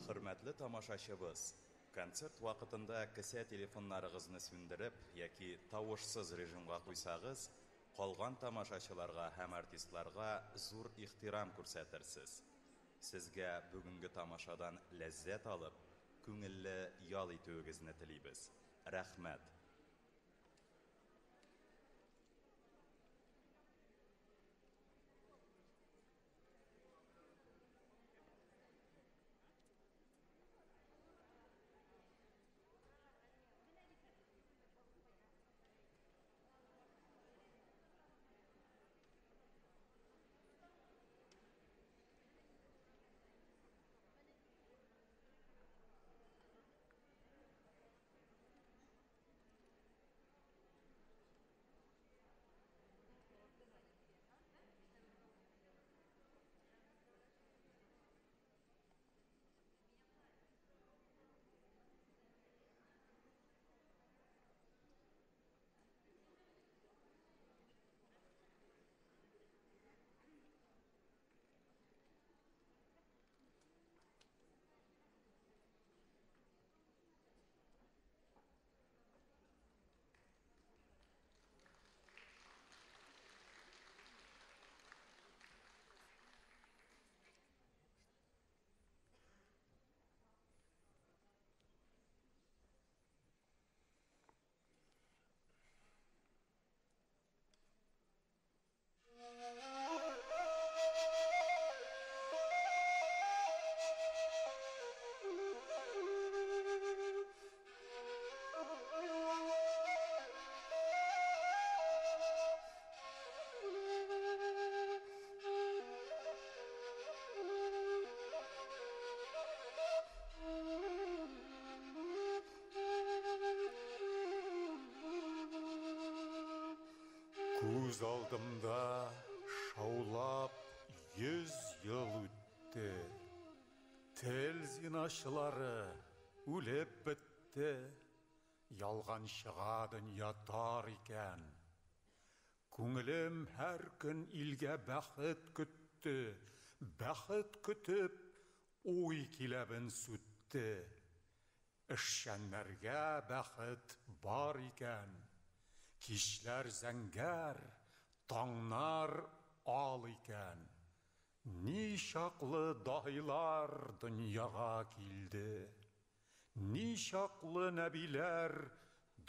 Хөрмәтле тамашачыбыз, концерт вакытында кесә телефоннарыгызны сүндереп яки тавышсыз режимга куйсагыз, калган тамашачыларга һәм артистларга зур ихтирам күрсәтерсез. Сезгә бүгенге тамашадан ләззәт алып, күңелле ял итүегезне телибез. Рәхмәт! Күз алдымда шаулап 100 ел үтте. Тел зиначылары үлеп бетте. Ялганчыга дөнья тар икән. Күңелем һәр көн илгә бәхет көтте. Бәхет көтеп, уй киләбен сүтте. Эшчәннәргә бәхет бар икән. Кичләр зәңгәр, таңнар ал икән. Ни чаклы даһилар дөньяга килде. Ни чаклы нәбиләр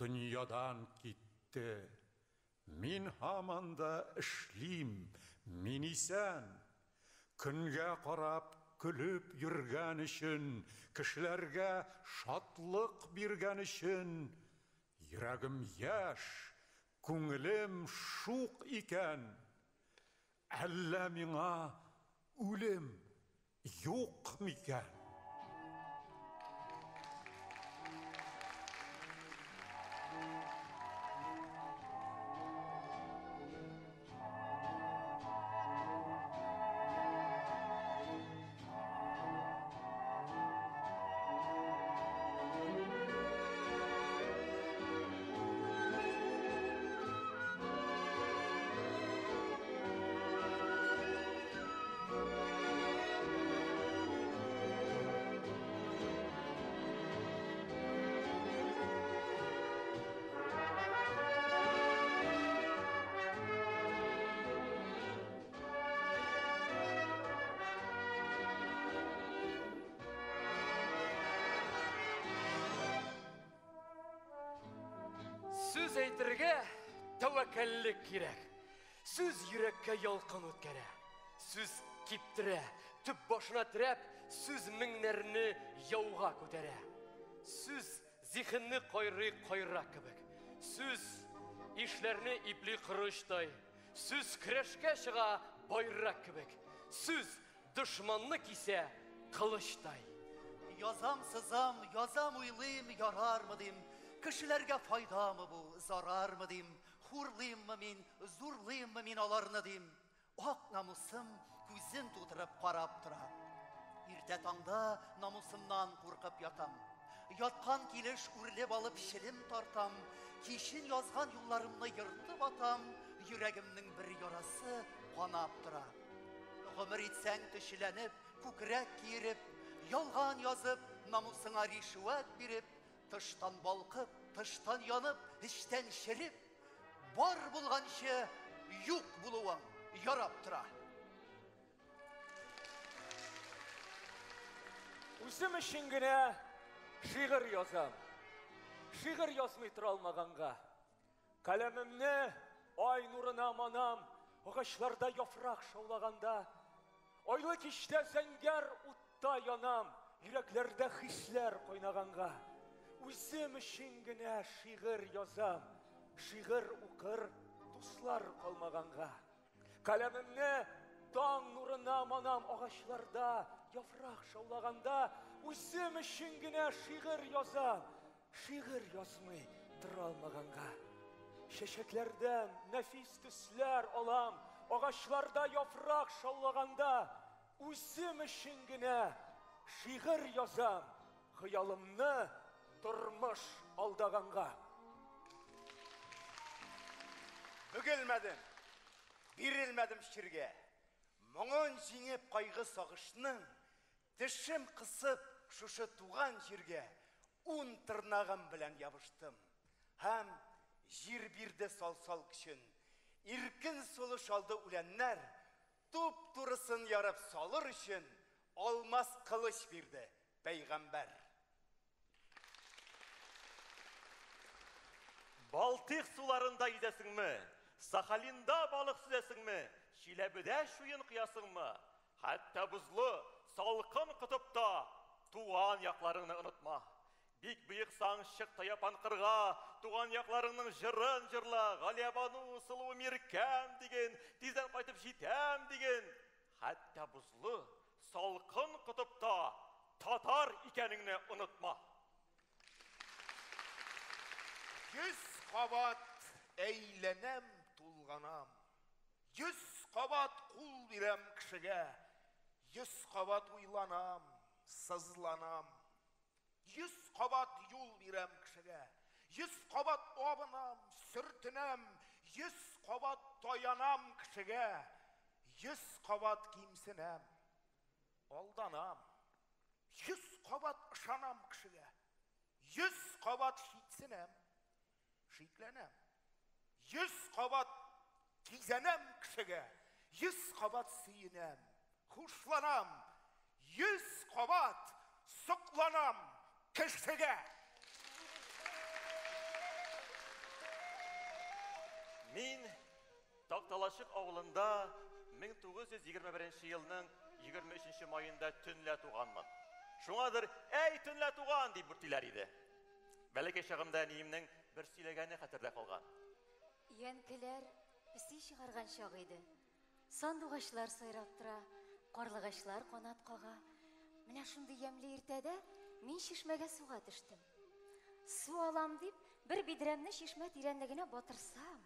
дөньядан китте. Мин һаман да эшлим, мин исән. Көнгә карап көлеп йөргән өчен, кешеләргә шатлык биргән өчен, йөрәгем яшь, күңелем шук икән. Әллә миңа үлем юк микән? Сүз әйтергә тәвәккәллек кирәк. Сүз йөрәккә ялкын үткәрә. Сүз киптерә, төп башына терәп, сүз меңнәрне яуга күтәрә. Сүз зиһенне кайрый кайрак кебек. Сүз ишләрне ипли корычтай. Сүз көрәшкә чыга байрак кебек. Сүз дошманны кисә кылычтай. Язам, сызам, язам, уйлыйм, ярармы дим. Кешеләргә файдамы бу, зарармы дим. Хурлыйммы мин, зурлыйммы мин аларны дим. Ак намусым күзен тутырып карап тора. Иртә таңда намусымнан куркып ятам. Яткан килеш үрлеп алып челем тартам. Кичен язган юлларымны ертып атам. Йөрәгемнең бер ярасы канап тора. Гомер итсәң төчеләнеп, күкрәк киереп, Ялган язып, намусыңа ришвәт биреп, тыштан балкып, тыштан янып, эчтән череп, бар булганчы юк булуың ярап тора. Үзем өчен генә шигырь язам. Шигырь язмый тора алмаганга. Каләмемне ай нурына манам, агачларда яфрак шаулаганда. Айлы кичтә зәңгәр утта янам, йөрәкләрдә хисләр кайнаганга. Үзем өчен генә шигырь язам, шигырь укыр дуслар калмаганга. Каләмемне таң нурына манам, агачларда яфрак шаулаганда. Үзем өчен генә шигырь язам, шигырь язмый тора алмаганга. Чәчәкләрдән нәфис төсләр алам, агачларда яфрак шаулаганда. Үзем өчен генә шигырь язам, хыялымны тормыш алдаганга. Бөгелмәдем, бирелмәдем чиргә. Моңын җиңеп кайгы сагышның, тешем кысып шушы туган җиргә ун тырнагым белән ябыштым. Һәм җир бирде салсал көчен. Иркен сулыш алды үләннәр, туп-турысын ярып салыр өчен алмас кылыч бирде пәйгамбәр. Балтыйк суларында йөзәсеңме? Сахалинда балык сөзәсеңме? Чиләбедә чуен коясыңмы? Хәтта бозлы, салкын котыпта туган якларыңны онытма. Бик бөексаң, чык та япан кырга, туган якларыңның җырын җырла, Галиябану, сылу миркәм диген, тиздән кайтып җитәм диген. Хәтта бозлы, салкын котыпта татар икәнеңне онытма. 100 кабат әйләнәм, тулганам. 100 кабат кул бирәм кешегә. 100 кабат уйланам, сызланам. 100 кабат юл бирәм кешегә. 100 кабат абынам, сөртенәм. 100 кабат таянам кешегә. 100 кабат кимсенәм, алданам. 100 кабат ышанам кешегә. 100 кабат шиксенәм, шикләнәм. 100 кабат кизәнәм кешегә. 100 кабат сөенәм, хушланам. 100 кабат сокланам кешегә. Мин Такталачык авылында 1921 елның 23 маенда төнлә туганмын. Шуңадыр, әй, төнлә туган, дип бүртиләр иде. Бәләкәй чагымда әниемнең бер сөйләгәне хәтердә калган. Өянкеләр песи чыгарган чак иде. Сандугачлар сайрап тора, карлыгачлар канат кага. Менә шундый ямьле иртәдә мин чишмәгә суга төштем. Су алам дип, бер бидрәмне чишмә тирәнлегенә батырсам,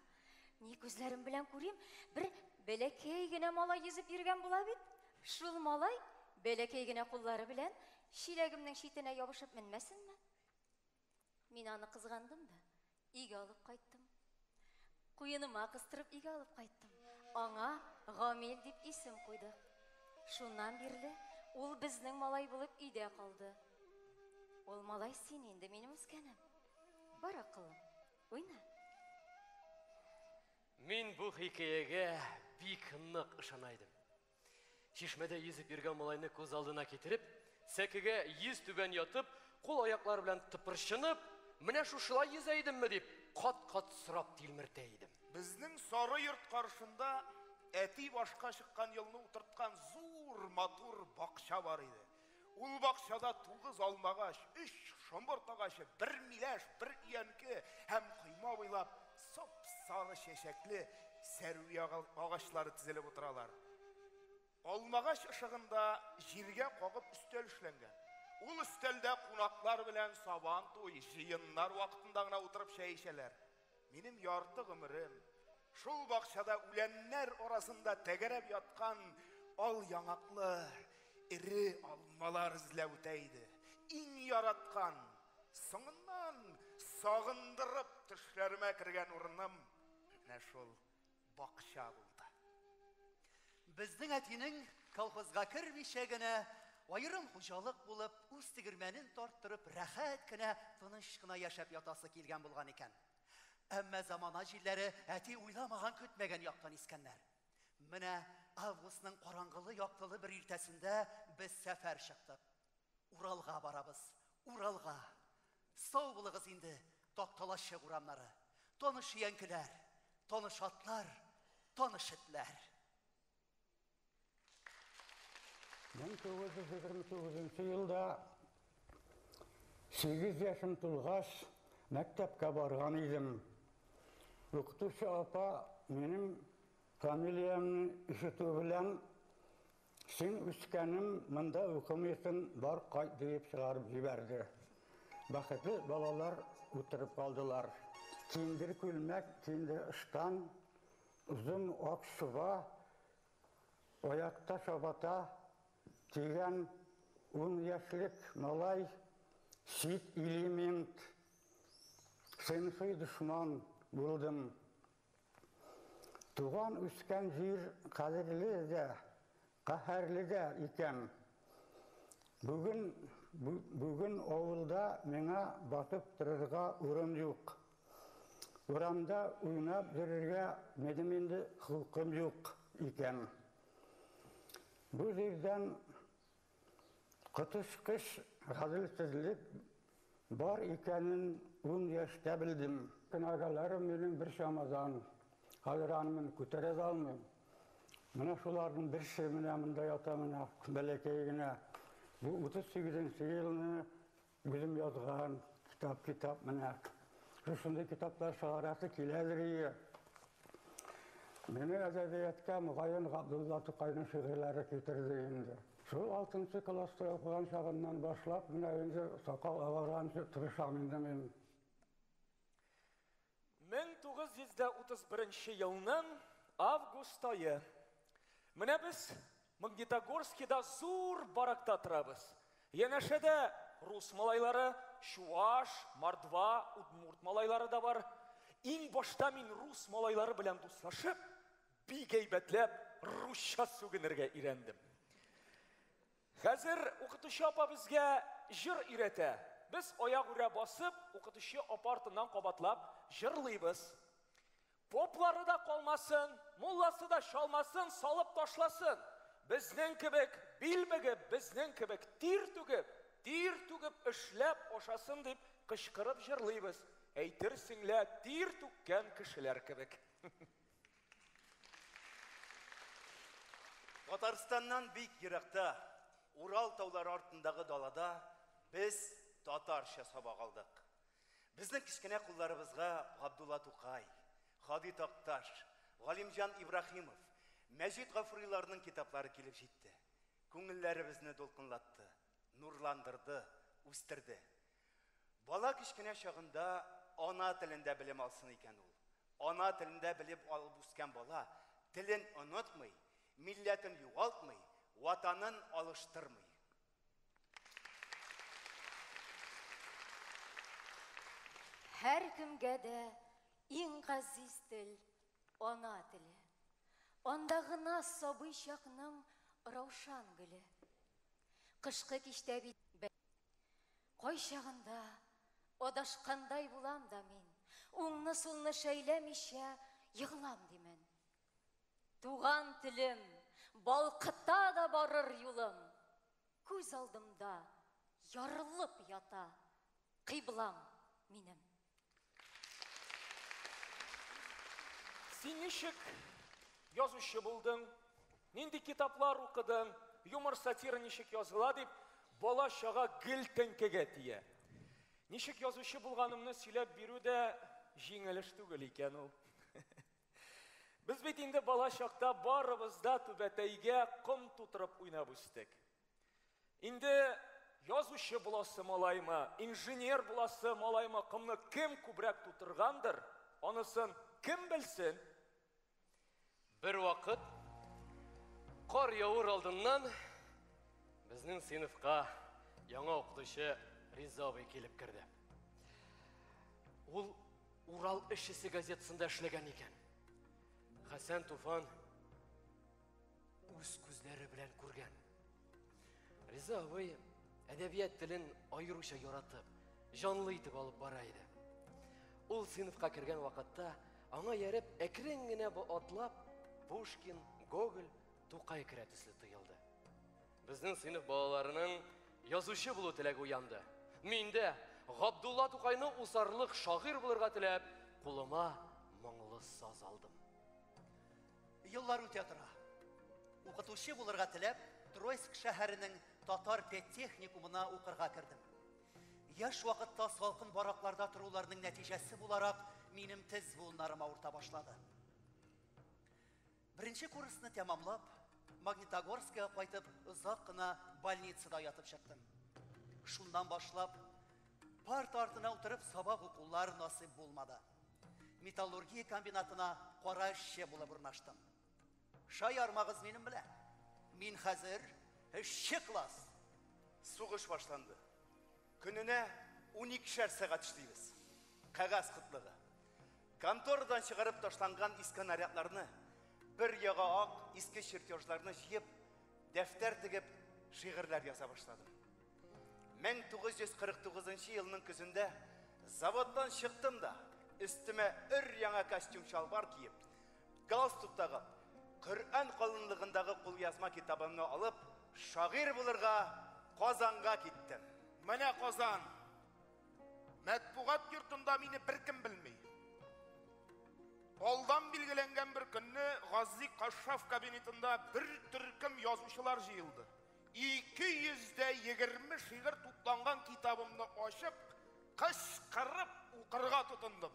ни күзләрем белән күрим, бер бәләкәй генә малай йөзеп йөргән була бит. Шул малай бәләкәй генә куллары белән чиләгемнең читенә ябышып менмәсенме? Мин аны кызгандым да, өйгә алып кайттым. Куеныма кыстырып өйгә алып кайттым. Аңа Гамил дип исем куйдык. Шуннан бирле ул безнең малай булып өйдә калды. Ул малай син инде, минем үскәнем. Бар акылым, уйна. Мин бу хикәягә бик нык ышана идем. Чишмәдә йөзеп йөргән малайны күз алдына китереп, сәкегә йөз түбән ятып, кул аяклары белән тыпырчынып, менә шушылай йөзә идемме дип, кат-кат сорап тилмертә идем. Безнең сары йорт каршында әти башка чыккан елны утырткан зур матур бакча бар иде. Ул бакчада 9 алмагач, 3 шомырт агачы, 1 миләш, 1 өянке һәм койма буйлап сап-сары чәчәкле сәрви агачлары тезелеп утыралар. Алмагач ышыгында җиргә кагып өстәл эшләнгән. Ул өстәлдә кунаклар белән сабан туй, җыеннар вакытында гына утырып чәй эчәләр. Минем ярты гомерем шул бакчада үләннәр арасында тәгәрәп яткан ал яңаклы эре алмалар эзләп үтә иде. Иң яраткан, соңыннан сагындырып төшләремә кергән урыным менә шул бакча булды. Безнең әтинең колхозга кермичә генә аерым хуҗалык булып, үз тегермәнен тарттырып, рәхәт кенә, тыныч кына яшәп ятасы килгән булган икән. Әмма замана җилләре әти уйламаган, көтмәгән яктан искәннәр. Менә августның караңгылы-яктылы бер иртәсендә без сәфәр чыктык. Уралга барабыз, Уралга. Сау булыгыз инде, Такталачык урамнары. Таныш өянкеләр, таныш атлар, таныш этләр. 1929 елда 8 яшем тулгач, мәктәпкә барган идем. Укытучы апа минем фамилиямне ишетү белән, Син, үскәнем, монда укымыйсың, бар кайт, диеп чыгарып җибәрде. Бәхетле балалар утырып калдылар. Киндер күлмәк, киндер ыштан, озын ак чуба, Аякта чабата кигән ун яшьлек малай чит элемент, сыйнфый дошман булдым. Туган үскән җир кадерле дә, каһәрле дә икән. Бүген, бүген авылда миңа батып торырга урын юк. Урамда уйнап йөрергә минем инде холкым юк икән. Бу җирдән коточкыч гаделсезлек бар икәнен ун яшьтә белдем. Кенәгәләрем минем бер чамадан. Хәзер аны мин күтәрә дә алмыйм. Менә шуларның берсе менә монда ята менә, бәләкәй генә. Бу 38 нче елны Үзем язган китап, китап менә. Шушындый китаплар чыгарасы киләдер ие. Мине әдәбиятка мөгаен Габдулла Тукайның шигырьләре китерде инде. Шул алтынчы класста укыган чагымнан башлап, менә инде сакал агарганчы тырышам инде мин. 1931 елның август ае. Менә без Магнитогорскида зур баракта торабыз. Янәшәдә рус малайлары, чуаш, мордва, удмурт малайлары да бар. Иң башта мин рус малайлары белән дуслашып, бик әйбәтләп русча сүгенергә өйрәндем. Хәзер укытучы апа безгә җыр өйрәтә. Без аягүрә басып, укытучы апа артыннан кабатлап җырлыйбыз. Поплары да калмасын, мулласы да чалмасын салып ташласын. Безнең кебек бил бөгеп, безнең кебек тир түгеп, тир түгеп эшләп ашасын дип кычкырып җырлыйбыз. Әйтерсең лә тир түккән кешеләр кебек. Татарстаннан бик еракта, Урал таулары артындагы далада без татарча сабак алдык. Безнең кечкенә кулларыбызга Габдулла Тукай, Һади Такташ, Галимҗан Ибраһимов, Мәҗит Гафуриларның китаплары килеп җитте. Күңелләребезне дулкынлатты, нурландырды, үстерде. Бала кечкенә чагында ана телендә белем алсын икән ул. Ана телендә белем алып үскән бала телен онытмый, милләтен югалтмый, Ватанын алыштырмый. Һәркемгә дә иң газиз тел, ана теле. Анда гына сабый чакның раушан гөле. Кышкы кичтә бит Кайчагында адашкандай булам да мин, уңны-сулны шәйләмичә егылам димен. Туган телем, балкыта да барыр юлым, күз алдымда ярылып ята кыйблам минем. Син ничек язучы булдың? Нинди китаплар укыдың? Юмор-сатира ничек языла дип, бала-чага гел тәңкәгә тия. Ничек язучы булганымны сөйләп бирү дә җиңел эш түгел икән ул. Без бит инде бала чакта барыбыз да түбәтәйгә ком тутырып уйнап үстек. Инде язучы буласы малаймы, инженер буласы малаймы, комны кем күбрәк тутыргандыр, анысын кем белсен? Бервакыт кар явыр алдыннан безнең сыйныфка яңа укытучы Риза абый килеп керде. Ул Урал эшчесе газетасында эшләгән икән. Хәсән Туфан үз күзләре белән күргән. Риза абый әдәбият телен аеруча яратып, җанлы итеп алып бара иде. Ул сыйныфка кергән вакытта аңа ияреп әкрен генә атлап Пушкин, Гоголь, Тукай керә төсле тоелды. Безнең сыйныф балаларының язучы булу теләге уянды. Мин дә Габдулла Тукайны усарлык шагыйрь булырга теләп, кулыма моңлы саз алдым. Еллар үтә тора. Укытучы булырга теләп, Троицк шәһәренең татар педтехникумына укырга кердем. Яшь вакытта салкын баракларда торуларның нәтиҗәсе буларак, минем тез буыннарым авырта башлады. Беренче курсны тәмамлап, Магнитогорскка кайтып, озак кына больницада ятып чыктым. Шуннан башлап, парта артына утырып сабак укулар насыйп булмады. Металлургия комбинатына кара эшче булып урнаштым. Шаярмагыз минем белән. Мин хәзер эшче класс. Сугыш башланды. Көненә 12шәр сәгать эшлибез. Кәгазь кытлыгы. Конторадан чыгарып ташланган иске нарядларны, бер яга ак иске чертежларны җыеп, дәфтәр тегеп, шигырьләр яза башладым. 1949 елның көзендә заводтан чыктым да, өстемә өр яңа костюм чалбар киеп, галстук тагып, Коръән калынлыгындагы кулъязма китабымны алып, шагыйрь булырга Казанга киттем. Менә Казан. Матбугат йортында мине беркем белми. Алдан билгеләнгән бер көнне Гази Кашшаф кабинетында бер төркем язучылар җыелды. 220 шигырь тупланган китабымны ачып, кычкырып укырга тотындым.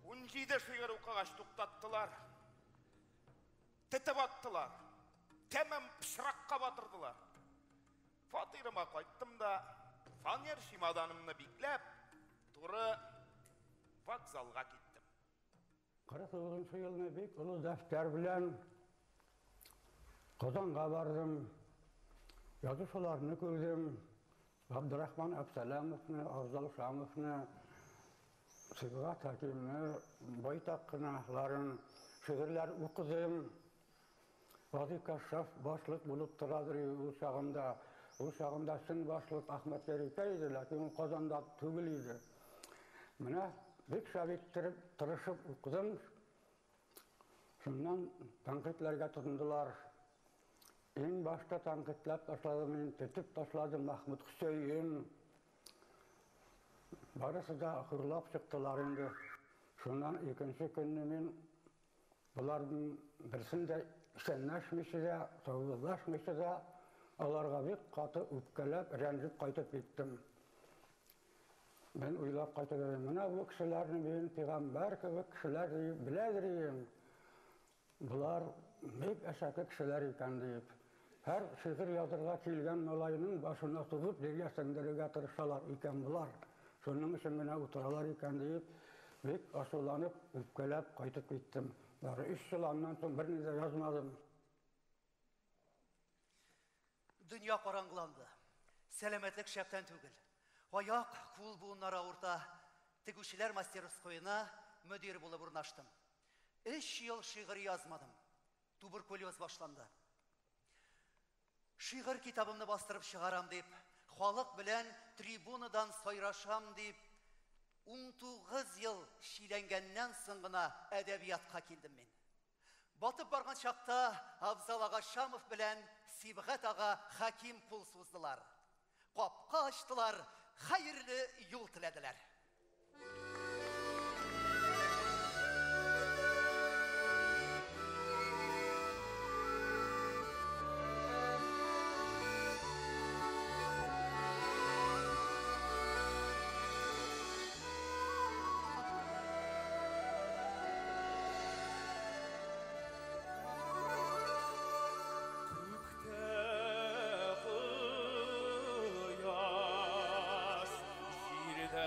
17 шигырь укыгач туктаттылар. Тетеп аттылар. Тәмам пычракка батырдылар. Фатирыма кайттым да, фанер чемоданымны бикләп, туры вокзалга киттем. 49 елны бик олы дәфтәр белән Казанга бардым. Язучыларны күрдем. Габдрахман Әбсәләмовны, Афзал Шамовны, Сибгат Хәкимне, байтак кыналарын шигырьләр укыдым. Гази Кашшаф башлык булып торадыр ул чагында. Ул чагында чын башлык Әхмәт Ярикәй иде, ләкин ул Казанда түгел иде. Менә бик шәп иттереп, тырышып укыдым. Шуннан тәнкыйтьләргә тотындылар. Иң башта тәнкыйтьләп ташлады мин, тетеп ташлады Мәхмүт Хөсәен. Барысы да хурлап чыктылар инде. Шуннан икенче көнне мин боларның берсен дә исәнләшмичә дә, саубуллашмыйча да, аларга бик каты үпкәләп, рәнҗеп кайтып киттем. Мин уйлап кайтып йөрим, менә бу кешеләрне мин пәйгамбәр кебек кешеләр дип беләдер идем. Болар бик әшәке кешеләр икән диеп. Һәр шигырь язырга килгән малайның башына сугып җиргә сеңдерергә тырышалар икән болар. Шуның өчен генә утыралар икән диеп, бик ачуланып, үпкәләп кайтып киттем. Бары өч ел аннан соң берни дә язмадым. Дөнья караңгыланды. Сәламәтлек шәптән түгел. Аяк, кул буыннары авырта. Тегүчеләр мастерскоена мөдир булып урнаштым. Өч ел шигырь язмадым. Туберкулез башланды. Шигырь китабымны бастырып чыгарам дип, халык белән трибунадан сайрашам дип, 19 ел чиләнгәннән соң гына әдәбиятка килдем мин. Батып барган чакта Афзал ага Шамов белән Сибгат ага Хәким кул суздылар. Капка ачтылар, хәерле юл теләделәр. Күктә кояш, җирдә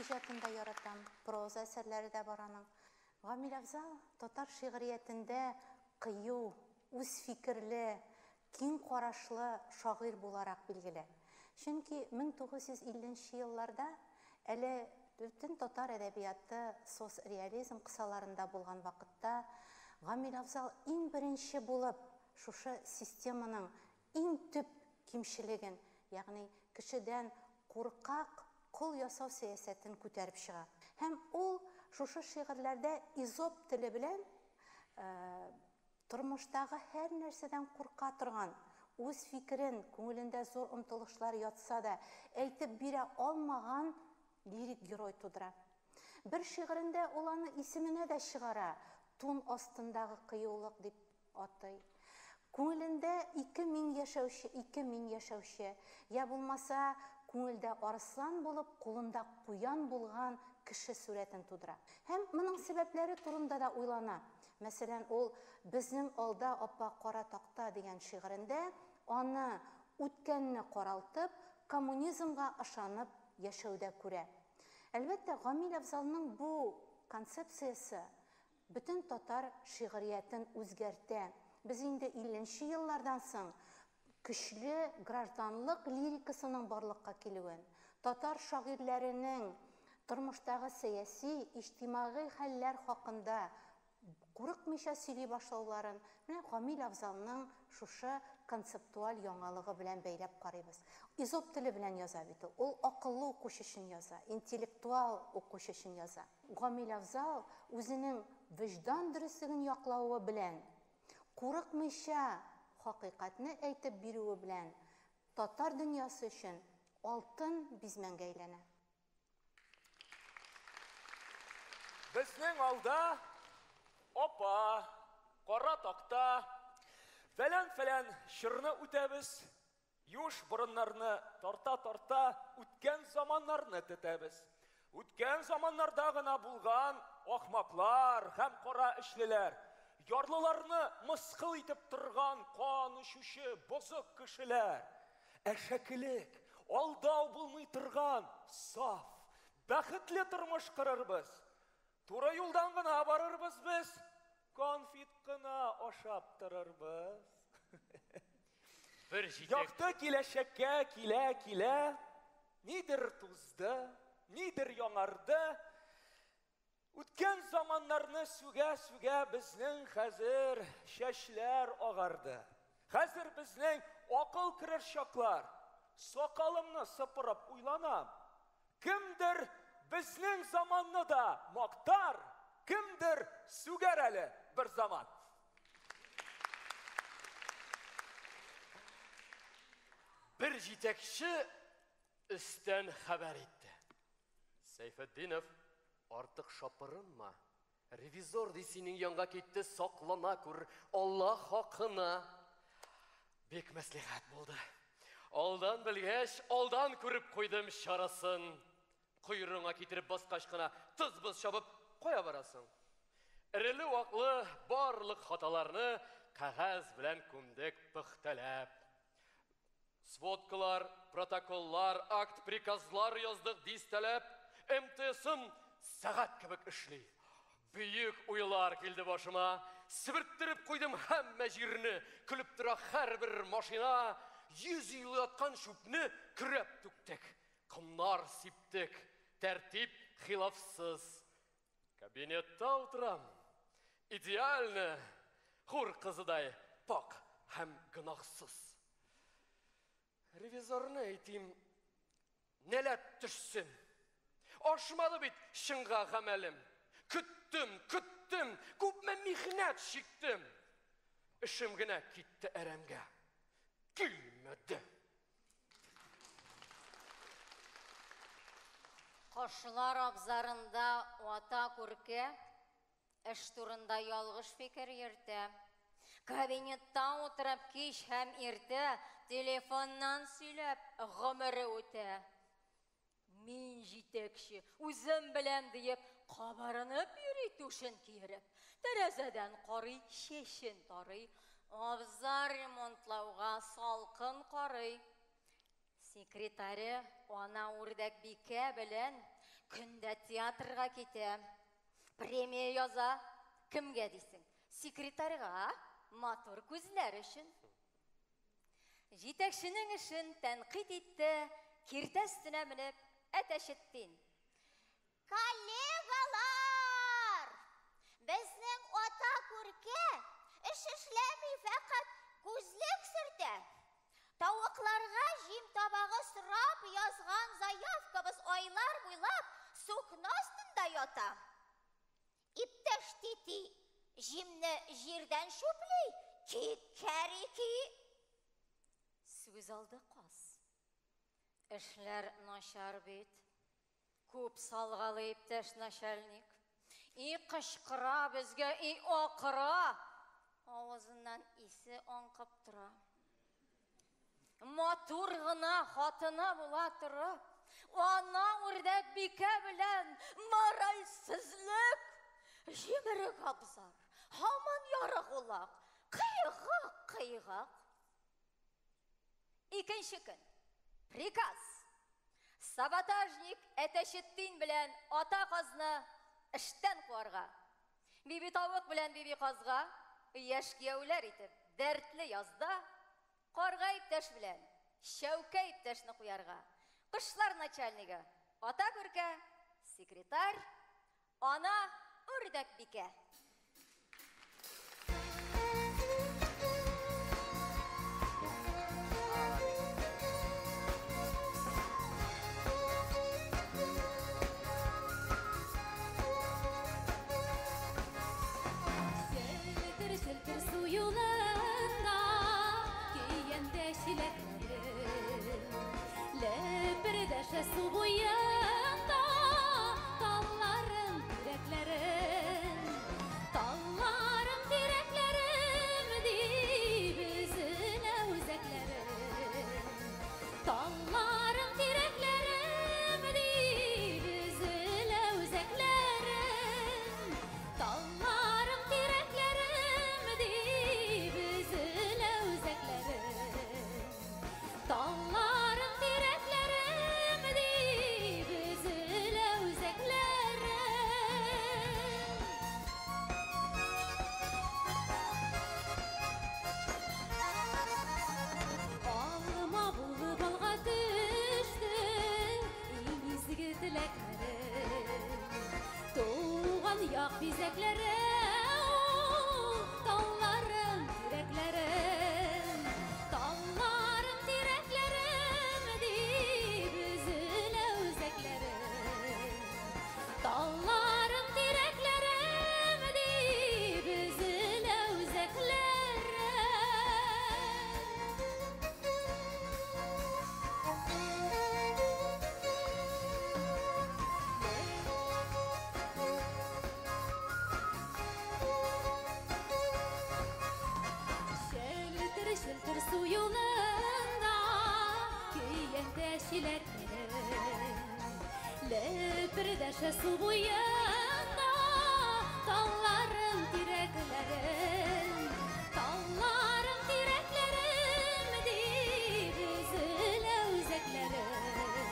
иҗатын да яратам. Проза әсәрләре дә бар аның. Гамил Афзал татар шигъриятендә кыю, үз фикерле, киң карашлы шагыйрь буларак билгеле. Чөнки 1950 нче елларда әле бөтен татар әдәбияты соцреализм кысаларында булган вакытта Гамил Афзал иң беренче булып шушы системаның иң төп кимчелеген, ягъни кешедән куркак кол ясау сәясәтен күтәреп чыга. Һәм ул шушы шигырьләрдә Эзоп теле белән тормыштагы һәр нәрсәдән курка торган, үз фикерен, күңелендә зур омтылышлар ятса да, әйтеп бирә алмаган лирик герой тудыра. Бер шигырендә ул аны исеменә дә чыгара, Тун астындагы кыюлык дип атый. Күңелендә 2000 яшәүче, 2000 яшәүче, я булмаса, күңелдә арыслан булып, кулында куян булган кеше сурәтен тудыра. Һәм моның сәбәпләре турында да уйлана. Мәсәлән, ул Безнең алда апа кара такта дигән шигырендә аны үткәнне каралтып, коммунизмга ышанып яшәүдә күрә. Әлбәттә, Гамил Афзалның бу концепциясе бөтен татар шигъриятен үзгәртә. Без инде 50 нче еллардан соң көчле гражданлык лирикасының барлыкка килүен, татар шагыйрьләренең тормыштагы сәяси, иҗтимагый хәлләр хакында курыкмыйча сөйли башлауларын менә Гамил Афзалның шушы концептуаль яңалыгы белән бәйләп карыйбыз. Эзоп теле белән яза бит ул. Ул акыллы укучы өчен яза, интеллектуал укучы өчен яза. Гамил Афзал үзенең вөҗдан дөреслеген яклавы белән, курыкмыйча хакыйкатьне әйтеп бирүе белән татар дөньясы өчен алтын бизмәнгә әйләнә. Безнең алда апа, кара такта, фәлән-фәлән чорны үтәбез, Юеш борыннарны тарта-тарта үткән заманнарны тетәбез. Үткән заманнарда гына булган ахмаклар һәм кара эчлеләр, ярлыларны мыскыл итеп торган кан эчүче бозык кешеләр, әшәкелек, алдау булмый торган саф, бәхетле тормыш корырбыз. Туры юлдан гына барырбыз без, конфет кына ашап торырбыз. Бер җитәк. Якты киләчәккә килә-килә, нидер тузды, нидер яңарды. Үткән заманнарны сүгә-сүгә безнең хәзер чәчләр агарды. Хәзер безнең акыл керер чаклар. Сакалымны сыпырып уйланам. Кемдер безнең заманны да мактар, кемдер сүгәр әле бер заман. Бер җитәкче өстән хәбәр итте. Сәйфетдинов, артык шапырынма. Ревизор ди синең янга китте, саклана күр, Алла хакына. Бик мәслихәт булды. Алдан белгәч, алдан күреп куйдым чарасын. Койрыгыңа китереп баскач кына тыз-быз чабып кая барасың? Эреле-ваклы барлык хаталарны кәгазь белән күмдек пөхтәләп. Сводкалар, протоколлар, акт, приказлар яздык дистәләп. МТСым сәгать кебек эшли. Бөек уйлар килде башыма. Себерттереп куйдым һәммә җирне. Көлеп тора һәрбер машина. 100 ел яткан чүпне көрәп түктек. Комнар сиптек. Тәртип хилафсыз. Кабинетта утырам. Идеально. Хур кызыдай пак һәм гөнаһсыз. Ревизорны әйтим, нәләт төшсен. Ашмады бит чынга гамәлем. Көттем, көттем, күпме михнәт чиктем. Эшем генә китте әрәмгә. Килмәде. Кошлар абзарында ата күркә Эш турында ялгыш фикер йөртә. Кабинетта утырып кич һәм иртә телефоннан сөйләп гомере үтә. Мин җитәкче, үзем беләм диеп, кабарынып йөри түшен киереп. Тәрәзәдән карый, чәчен тарый, абзар ремонтлауга салкын карый. Секретаре ана үрдәк бикә белән көндә театрга китә. Премия яза. Кемгә дисең? Секретарьга матур күзләр өчен. Җитәкченең эшен тәнкыйть итте, киртә өстенә менеп, Әтәчетдин. Коллегалар! Безнең ата күркә эш эшләми, фәкать күзлек сөртә. Тавыкларга җим табагы сорап язган заявкабыз айлар буйлап сукно астында ята. Иптәш Тити җимне җирдән чүпли, кикәрики. Сүз алды каз. Эшләр начар бит. Күп салгалый иптәш начальник. И кычкыра безгә, и акыра. Авызыннан исе аңкып тора. Матур гына хатыны була торып, ана үрдәк бикә белән моральсезлек. Җимерек абзар, һаман ярык улак, кыйгак, кыйгак. Икенче көн. Приказ. Саботажник Әтәчетдин белән ата казны эштән куарга. Биби тавык белән биби казга яшь кияүләр итеп дәртле язда карга иптәш белән Чәүкә иптәшне куярга. Кошлар начальнигы ата күркә, секретарь ана үрдәк бикә. Челтер, челтер су юлында көянтә чиләкләрем. Ләпердәшә су буенда талларым, тирәкләрем. Талларым, тирәкләрем дип өзелә үзәкләрем. Талларым, тирәкләрем дип өзелә үзәкләрем. Талларым, тирәкләрем дип өзелә үзәкләрем. Талларым, тирәкләрем дип өзелә үзәкләрем. Алма булып алга төште иң изге теләкләрем. Туган як бизәкләре ул, талларым, тирәкләрем. Талларым, тирәкләрем дип өзелә үзәкләрем. Талларым, тирәкләрем дип өзелә үзәкләрем. Челтер, челтер су юлында көянтә чиләкләрем. Ләпердәшә су буенда талларым, тирәкләрем. Талларым, тирәкләрем дип өзелә үзәкләрем.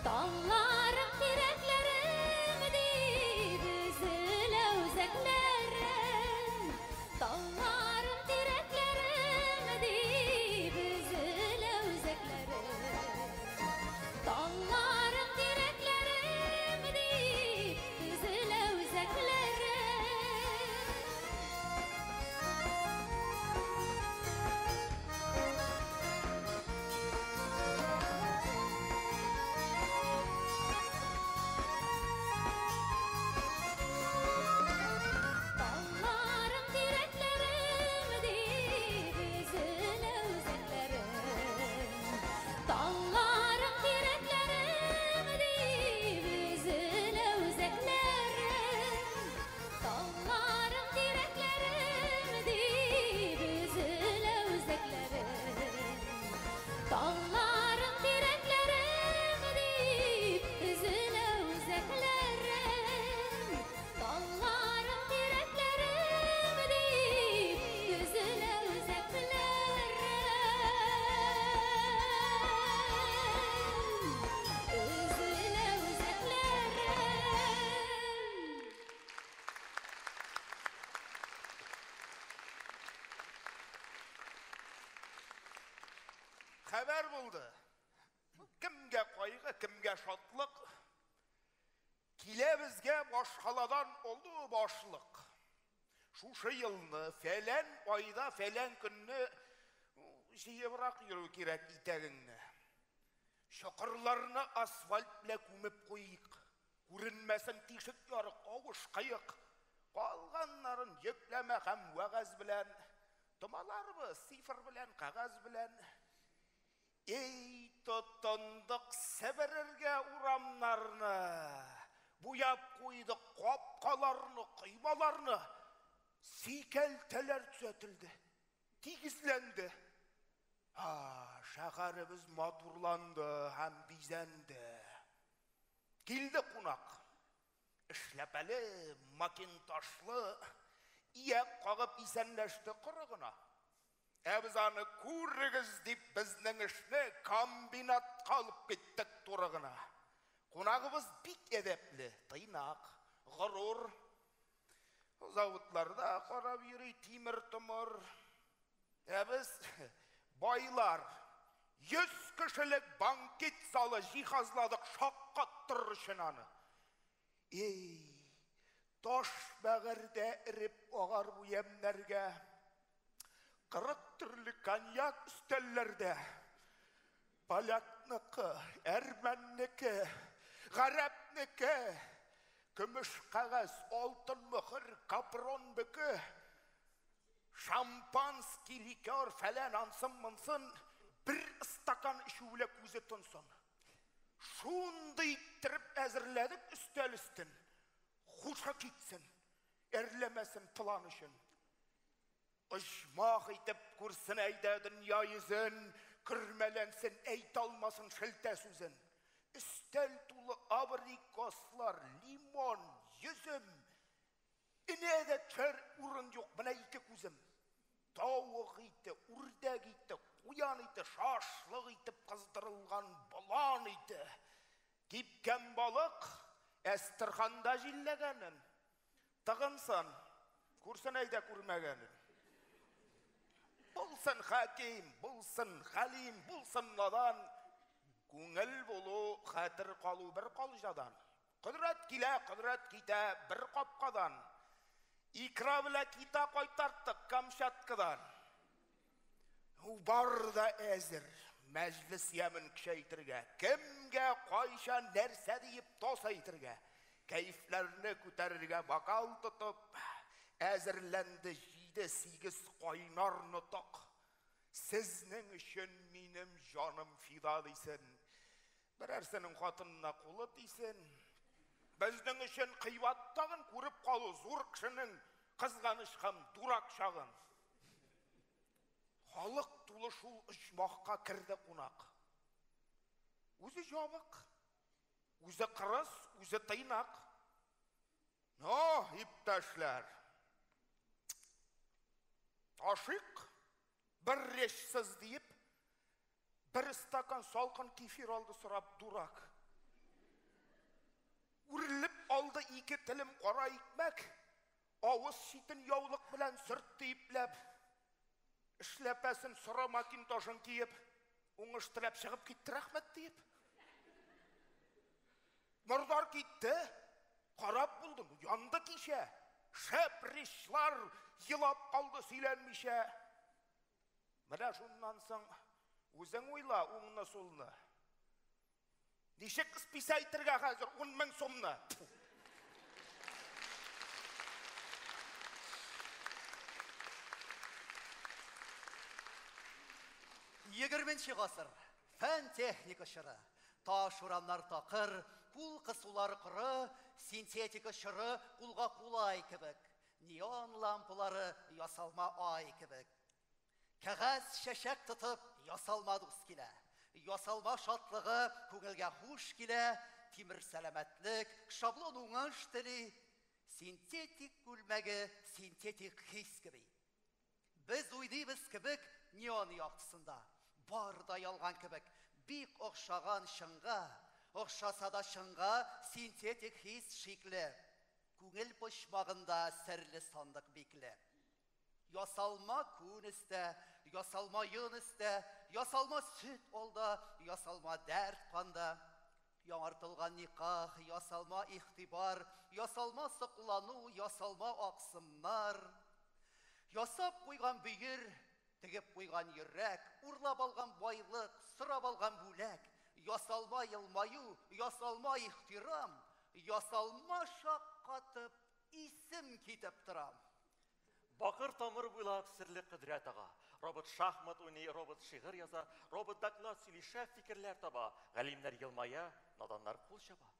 Талларым, тирәкләрем дип өзелә үзәкләрем. Талларым, тирәкләрем дип өзелә үзәкләрем. Талларым, тирәкләрем дип өзелә үзәкләрем. Хәбәр булды. Кемгә кайгы, кемгә шатлык. Килә безгә башкаладан олы башлык. Шушы елны фәлән айда фәлән көнне җыебрак йөрү кирәк итәгеңне. Чокырларны асфальт белән күмеп куйыйк. Күренмәсен тишек ярык, авыш кыек. Калганнарын йөкләмә һәм вәгазь белән томаларбыз, цифр белән, кәгазь белән. Эй, тотындык себерергә урамнарны, буяп куйдык капкаларны, коймаларны. Сикәлтәләр төзәтелде, тигезләнде. А, шәһәребез матурланды һәм бизәнде. Килде кунак. Эшләпәле, макинтошлы, ияк кагып исәнләште коры гына. Ә без аны күрегез дип безнең эшне комбинатка алып киттек туры гына. Кунагыбыз бик әдәпле, тыйнак, горур. Заводларда карап йөри тимер-томыр. Ә без байлар 100 кешелек банкет залы җиһазладык шаккаттырыр өчен аны. Эй, таш бәгырьдә эреп агар бу ямьнәргә. 40 төрле коньяк өстәлләрдә. Полякныкы, әрмәннеке, гарәпнеке, көмеш кәгазь, алтын мөхер, капрон бөке, шампанский, ликер, фәлән, ансын, монсын, бер стакан эчү белән күзе тонсын. Шундый иттереп әзерләдек өстәл өстен. Хуша китсен, әрләмәсен план өчен. Оҗмах итеп күрсен әйдә дөнья йөзен, көрмәләнсен, әйтә алмасын шелтә сүзен. Өстәл тулы абрикослар, лимон, йөзем. Энә дә төшәр урын юк, менә ике күзем. Тавык ите, үрдәк ите, куян ите, шашлык итеп кыздырылган болан ите. Кипкән балык Әстерханда җилләгәнен. Тыгынсын, күрсен әйдә күрмәгәнен. Булсын хаким, булсын хәлим, булсын надан. Күңел булу, хәтер калу бер калҗадан. Кодрәт килә, кодрәт китә бер капкадан. Икра белән кита кайтарттык Камчаткадан. Бар да әзер, мәҗлес ямен көчәйтергә. Кемгә, кайчан, нәрсә диеп тос әйтергә. Кәефләрне күтәрергә бокал тотып, әзерләнде 7-8 кайнар нотык. Сезнең өчен минем җаным фида дисен. Берәрсенең хатынына кулы тисен. Безнең өчен кыйбат тагын күреп калу зур кешенең кызганыч һәм дурак чагын. Халык тулы шул оҗмахка керде кунак. Үзе җабык, үзе кырыс, үзе тыйнак. Но, иптәшләр, ашыйк, бер речсез диеп, бер стакан салкын кефир алды сорап дурак. Үрелеп алды ике телем кара икмәк, авыз читен яулык белән сөртте ипләп. Эшләпәсен соры макинтошын киеп, уңыш теләп чыгып китте рәхмәт диеп. Мордар китте, карап булдым, янды кичә. Шәп речлар елап калды сөйләнмичә. Менә шуннан соң үзең уйла уңны сулны. Ничек списә әйтергә хәзер 10 мең сумны? Егерменче гасыр. Фән техника чоры. Таш урамнар такыр, кул кысулар коры, синтетика чоры кулга кулай кебек. Неон лампалары ясалма ай кебек. Кәгазь чәчәк тотып ясалма дус килә. Ясалма шатлыгы күңелгә хуш килә, тимер сәламәтлек, шаблон уңыш тели. Синтетик күлмәге синтетик хис кеби. Без уйныйбыз кебек неон яктысында. Бар да ялган кебек, бик охшаган чынга, охшаса да чынга синтетик хис шикле. Күңел почмагында серле сандык бикле. Ясалма күн өстә, ясалма йон өстә, ясалма сөт алда, ясалма дәрт канда. Яңартылган никах, ясалма игътибар, ясалма соклану, ясалма аксымнар. Ясап куйган бөер, тегеп куйган йөрәк, урлап алган байлык, сорап алган бүләк, ясалма елмаю, ясалма ихтирам, ясалма шаккатып, исем китеп торам. Бакыр тамыр буйлап серле кодрәт ага. Робот шахмат уйный, робот шигырь яза, робот доклад сөйли, шәп фикерләр таба. Галимнәр елмая, наданнар кул чаба.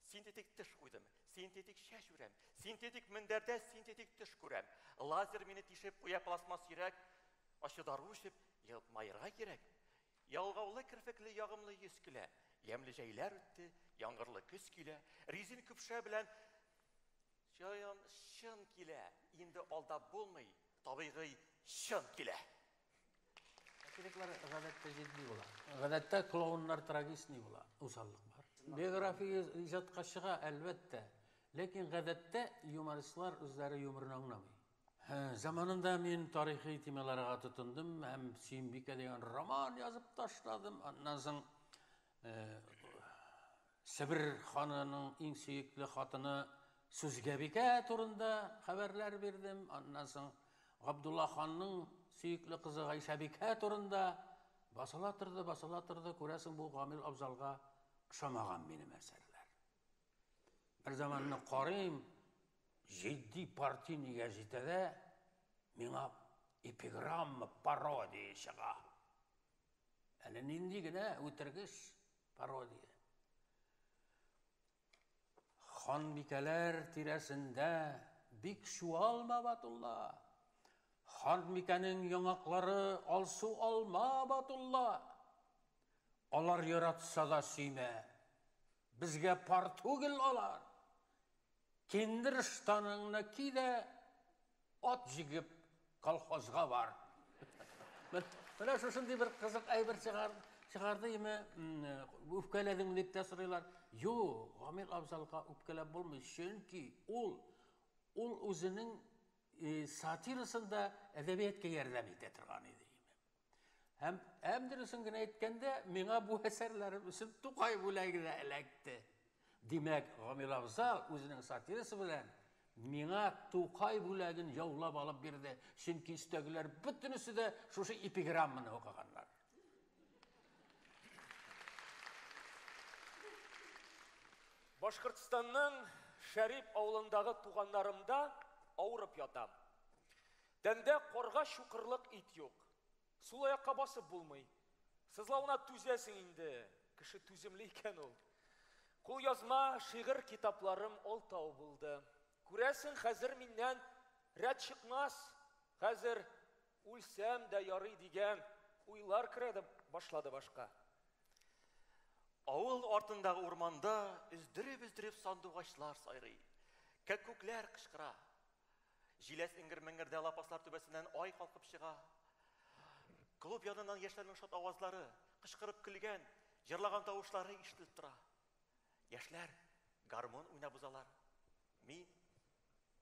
Синтетик теш куйдым, синтетик чәч үрәм, синтетик мендәрдә синтетик төш күрәм. Лазер мине тишеп куя пластмасс йөрәк, ачы дару эчеп елмаерга кирәк. Ялгаулы керфекле ягымлы йөз көлә. Ямьле җәйләр үтте, яңгырлы көз килә. Резин көпшә белән чаян чын килә. Инде алдап булмый, табигый чын килә. Сатириклар гадәттә җитди була. Гадәттә клоуннар трагичный була, усаллык бар. Биография иҗатка чыга, әлбәттә. Ләкин гадәттә юмористлар үзләре юморны аңламый. Заманында мин тарихи темаларга тотындым һәм Сөембикә дигән роман язып ташладым. Аннан соң Себер ханының иң сөекле хатыны Сүзгәбикә турында хәбәрләр бирдем. Аннан соң Габдулла ханның сөекле кызы Гайшәбикә турында басыла торды, басыла торды. Күрәсең, бу Гамил Абзалга ошамаган минем әсәрләр. Бер заманны карыйм, җитди партийный гәзитәдә миңа эпиграмма, пародия чыга. Әле нинди генә үтергеч пародия. Ханбикәләр тирәсендә бик чуалма, Батулла. Ханбикәнең яңаклары алсу алма, Батулла. Алар яратса да сөймә. Безгә пар түгел алар. Киндер ыштаныңны ки дә ат җигеп колхозга бар. Менә шушындый бер кызык әйбер чыгарды име, үпкәләдеңме дип тә сорыйлар. Юк, Гамил Абзалга үпкәләп булмый, чөнки ул үзенең сатирасында әдәбиятка ярдәм итә торган иде. Һәм дөресен генә әйткәндә, миңа бу әсәрләрем өчен Тукай бүләге дә эләкте. Димәк, Гамил Абзал үзенең сатирасы белән миңа Тукай бүләген яулап алып бирде. Чөнки өстәгеләр бөтенесе дә шушы эпиграмманы укыганнар. Башкортстанның Шәрип авылындагы туганнарымда авырып ятам. Тәндә карга чукырлык ит юк. Сул аякка басып булмый. Сызлавына түзәсең инде. Кеше түземле икән ул. Кулъязма шигырь китапларым алтау булды. Күрәсең, хәзер миннән рәт чыкмас. Хәзер үлсәм дә ярый дигән уйлар керә башлады башка. Авыл артындагы урманда өздереп-өздереп сандугачлар сайрый. Кәккүкләр кычкыра. Җиләс эңгер-меңгердә лапаслар түбәсеннән ай калкып чыга. Клуб яныннан яшьләрнең шат авазлары, кычкырып көлгән, җырлаган тавышлары ишетелеп тора. Яшьләр гармун уйнап узалар. Мин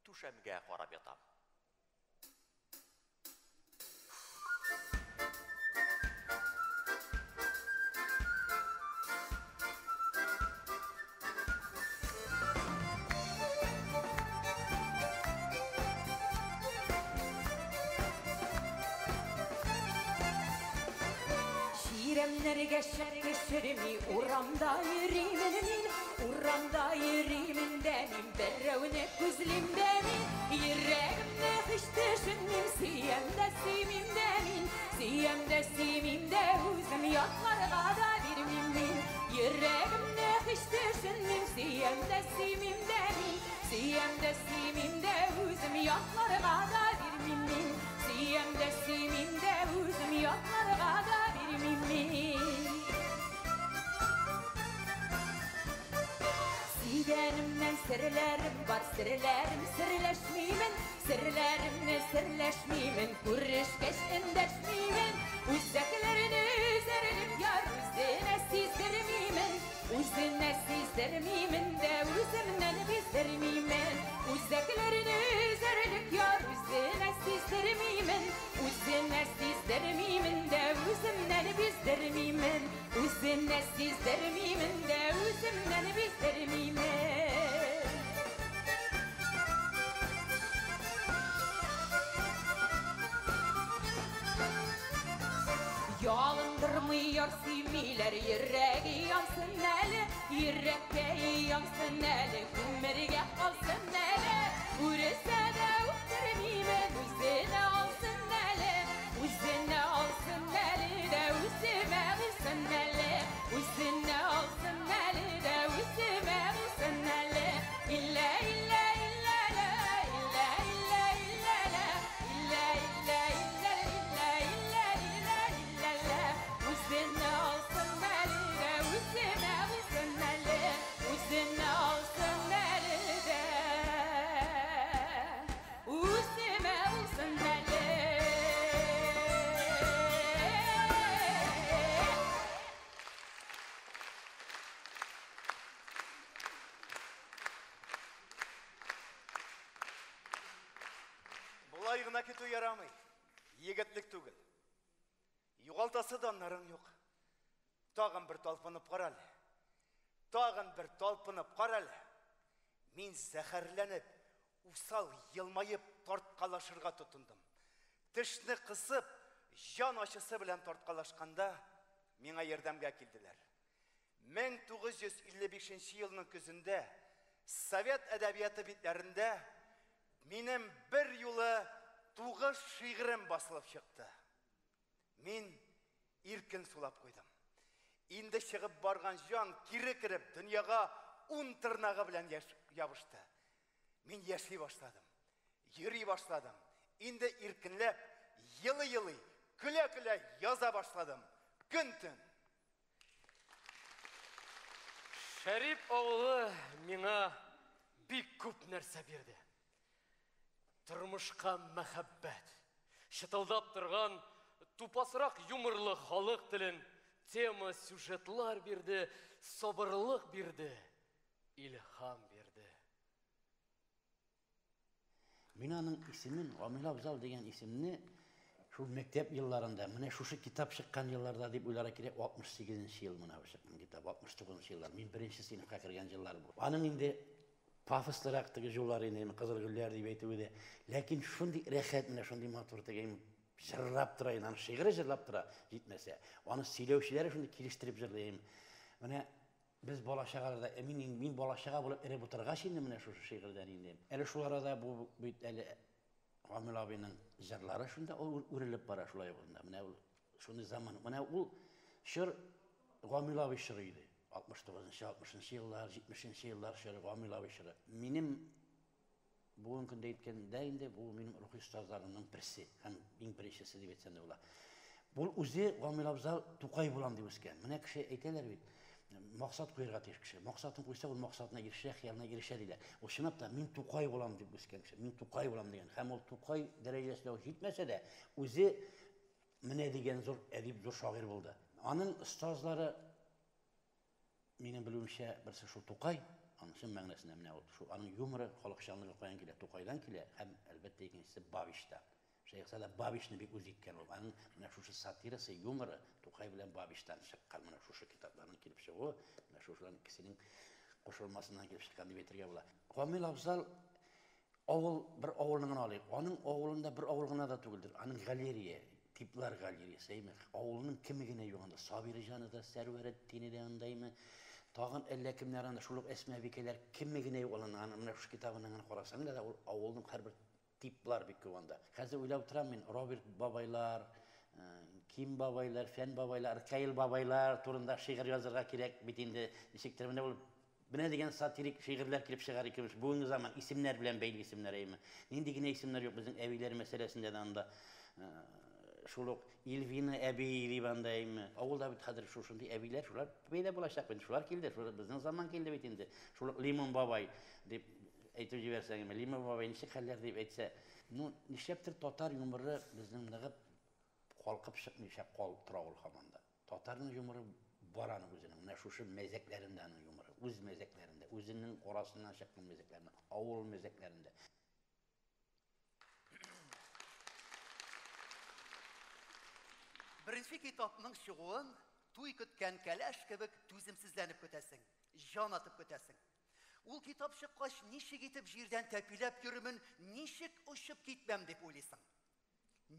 түшәмгә карап ятам. Чирәмнәргә шәк төшерми, урамда йөримен мин, урамда йөримен дә мин, берәүне күзлим дә мин, йөрәгемне һич төшенмим, сөям дә сөймим дә мин, сөям дә сөймим дә үзем ятларга да бирмим мин, йөрәгемне һич төшенмим, сөям дә сөймим дә мин, сөям дә сөймим дә үзем ятларга да бирмим мин, сөям дә сөймим дә үзем ятларга да бирмим мин. Сөйгәнемнән серләрем бар, серләрем серләшмимен, серләремне серләшмимен, күрешкәч эндәшмимен, үзәкләрен өзәрлек яр үзенә сиздермимен, үзенә сиздермимен дә үземнән биздермимен, үзәкләрен өзәрлек яр үзенә Ялындырмый яр сөймиләр, йөрәге янсын әле, йөрәккәе янсын әле, күмергә калсын әле. Үресә дә үктермимен, үзенә алсын әле, үзенә алсын әле дә үземә булсын әле, үзенә алсын әле дә үземә булсын әле. Иллә, иллә, иллә, лә, иллә, иллә, иллә, лә, иллә, иллә, иллә, иллә, иллә, иллә, иллә, лә. Үзенә алсын әле дә үземә булсын әле, үзенә алсын әле дә үземә булсын әле. Болай гына китү ярамый. Егетлек түгел. Югалтасы даннарың юк. Тагын бер талпынып кара әле. Тагын бер талпынып кара әле. Мин зәһәрләнеп, усал елмаеп тарткалашырга тотындым. Тешне кысып, җан ачысы белән тарткалашканда миңа ярдәмгә килделәр. 1955 елның көзендә Совет әдәбияты битләрендә минем бер юлы 9 шигырем басылып чыкты. Мин иркен сулап куйдым. Инде чыгып барган җан кире кереп дөньяга 10 тырнагы белән ябышты. Мин яши башладым, йөри башладым. Инде иркенләп, елый-елый, көлә-көлә яза башладым. Көн-төн. Шәрип авылы миңа бик күп нәрсә бирде. Тормышка мәхәббәт, чытылдап торган тупасрак юморлы халык телен, тема, сюжетлар бирде, сабырлык бирде, илһам бирде. Мин аның исемен, Гамил Абзал дигән исемне шул мәктәп елларында, менә шушы китап чыккан елларда дип уйларга кирәк, 68 ел менә бу чыккан китап, 69 еллар. Мин беренче сыйныфка кергән еллар бу. Аның инде пафослырак теге юллар инде, Кызыл гөлләр дип әйтүе дә. Ләкин шундый рәхәт, менә шундый матур теге җырлап тора инде, аның шигыре җырлап тора, җитмәсә. Аны сөйләүчеләре шундый килештереп җырлый. Менә без бала-чагаларда, мин бала-чага булып эреп утыргач инде менә шушы шигырьдән инде. Әле шул арада бу бит әле Гамил абыйның җырлары шунда ул үрелеп бара шулай ук инде. Менә ул шундый заман. Менә ул чор Гамил абый чоры иде. 69-нчы, 60-нчы еллар, 70-нче еллар чоры, Гамил абый чоры. Минем бүгенге көндә әйткәндә инде бу минем рухи остазларымның берсе һәм иң беренчесе дип әйтсәм дә була. Бу үзе Гамил Абзал Тукай булам дип үскән. Менә кеше әйтәләр бит, максат куярга тиеш кеше. Максатын куйса, ул максатына ирешә, хыялына ирешә диләр. Ул чынлап та мин Тукай булам дип үскән кеше. Мин Тукай булам дигән. Һәм ул Тукай дәрәҗәсенә үк җитмәсә дә, үзе менә дигән зур әдип, зур шагыйрь булды. Аның остазлары, минем белүемчә, берсе шул Тукай, аның чын мәгънәсендә менә ул, шул аның юморы, халыкчанлыгы каян килә? Тукайдан килә һәм әлбәттә икенчесе Бабичтан. Шәехзадә Бабичны бик үз иткән ул. Аның менә шушы сатирасы, юморы Тукай белән Бабичтан чыккан. Менә шушы китапларның килеп чыгуы, менә шушыларның икесенең кушылмасыннан килеп чыккан дип әйтергә була. Гамил Абзал авыл, бер авылны гына алыйк. Аның авылында бер авыл гына да түгелдер. Аның галерея, типлар галереясы, әйме? Авылның кеме генә юк анда. Сабирҗаны да, Сәрвәретдине дә андаймы? Тагын әллә кемнәр анда, шул ук Әсмабикәләр кеме генә юк аның. Аның менә шушы китабына гына карасаң да, ул авылның һәрбер типлар бик күп анда. Хәзер уйлап торам мин, Роберт бабайлар, Ким бабайлар, Фән бабайлар, Ркаил бабайлар турында шигырь язырга кирәк бит инде. Ничектер менә ул менә дигән сатирик шигырьләр килеп чыгар икән. Бүгенге заман исемнәр белән бәйле исемнәр әйме. Нинди генә исемнәр юк безнең әбиләр мәсьәләсендә дә анда. Шул ук Ильвина әби дип анда әйме. Авылда бит хәзер шушындый әбиләр, шулар пәйда булачак бит. Шулар килде, шулар безнең заман килде бит инде. Шул ук Лимон бабай дип әйтеп җибәрсәң, әйме, Лимон бабай ничек хәлләр дип әйтсә, ну, нишләптер татар юморы безнең ныгып калкып чыкмыйча калып тора ул һаман да. Татарның юморы бар аның үзенең. Менә шушы мәзәкләрендә аның юморы, үз мәзәкләрендә, үзенең арасыннан чыккан мәзәкләрендә, авыл мәзәкләрендә. Беренче китапның чыгуын туй көткән кәләш кебек түземсезләнеп көтәсең, җан атып көтәсең. Ул китап чыккач, ничек итеп җирдән тәпиләп йөрүмен, ничек очып китмәм дип уйлыйсың.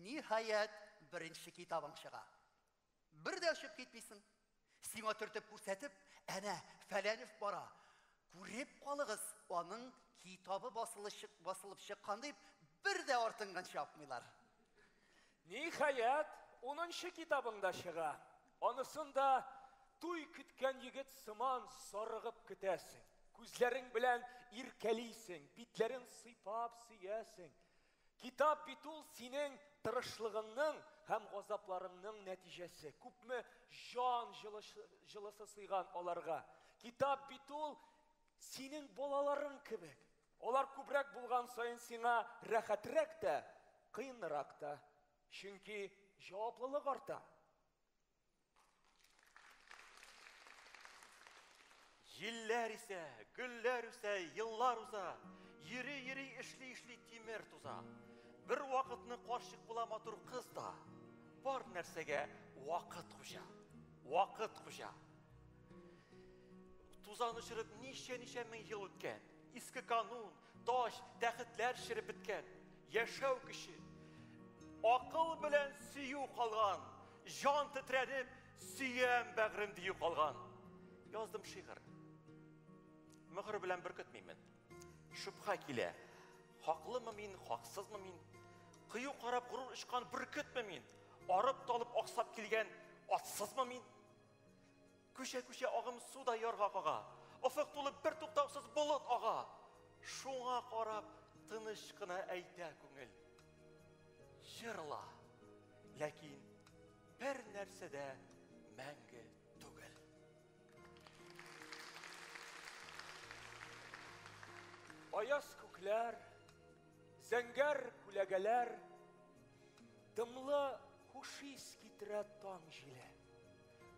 Ниһаять, беренче китабың чыга. Бер дә очып китмисең. Сиңа төртеп күрсәтеп, әнә Фәләнев бара. Күреп калыгыз, аның китабы басылып чыккан дип, бер дә артыңнан чапмыйлар. Ниһаять, 10нчы китабың да чыга. Анысын да туй көткән егет сыман зарыгып көтәсең. Күзләрең белән иркәлисең, битләрен сыйпап сөясең. Китап бит ул синең тырышлыгыңның һәм газапларыңның нәтиҗәсе. Күпме җан җылысы сыйган аларга. Китап бит ул синең балаларың кебек. Алар күбрәк булган саен сиңа рәхәтрәк тә, кыенрак та. Чөнки җаваплылык арта. Җилләр исә, гөлләр үсә, еллар уза. Йөри-йөри, эшли-эшли тимер туза. Бер вакытны карчык була матур кыз да. Бар нәрсәгә вакыт хуҗа. Вакыт хуҗа. Тузан очырып ничә-ничә мең ел үткән. Иске канун, таҗ, тәхетләр череп беткән. Яшәү көче, акыл белән сөю калган. Җан тетрәнеп, сөям бәгърем дию калган. Яздым шигырь. Мөһер белән беркетмимен. Шөбһә килә. Хаклымы мин, хаксызмы мин? Кыю карап горур очкан бөркетме мин? Арып талып аксап килгән атсызмы мин? Күчә-күчә агым су да ярга кага. Офык тулып бер туктаусыз болыт ага. Шуңа карап тыныч кына әйтә күңел. Җырла. Ләкин бер нәрсә дә мәңге түгел. Аяз күкләр, зәңгәр күләгәләр, дымлы хуш ис китерә таң җиле.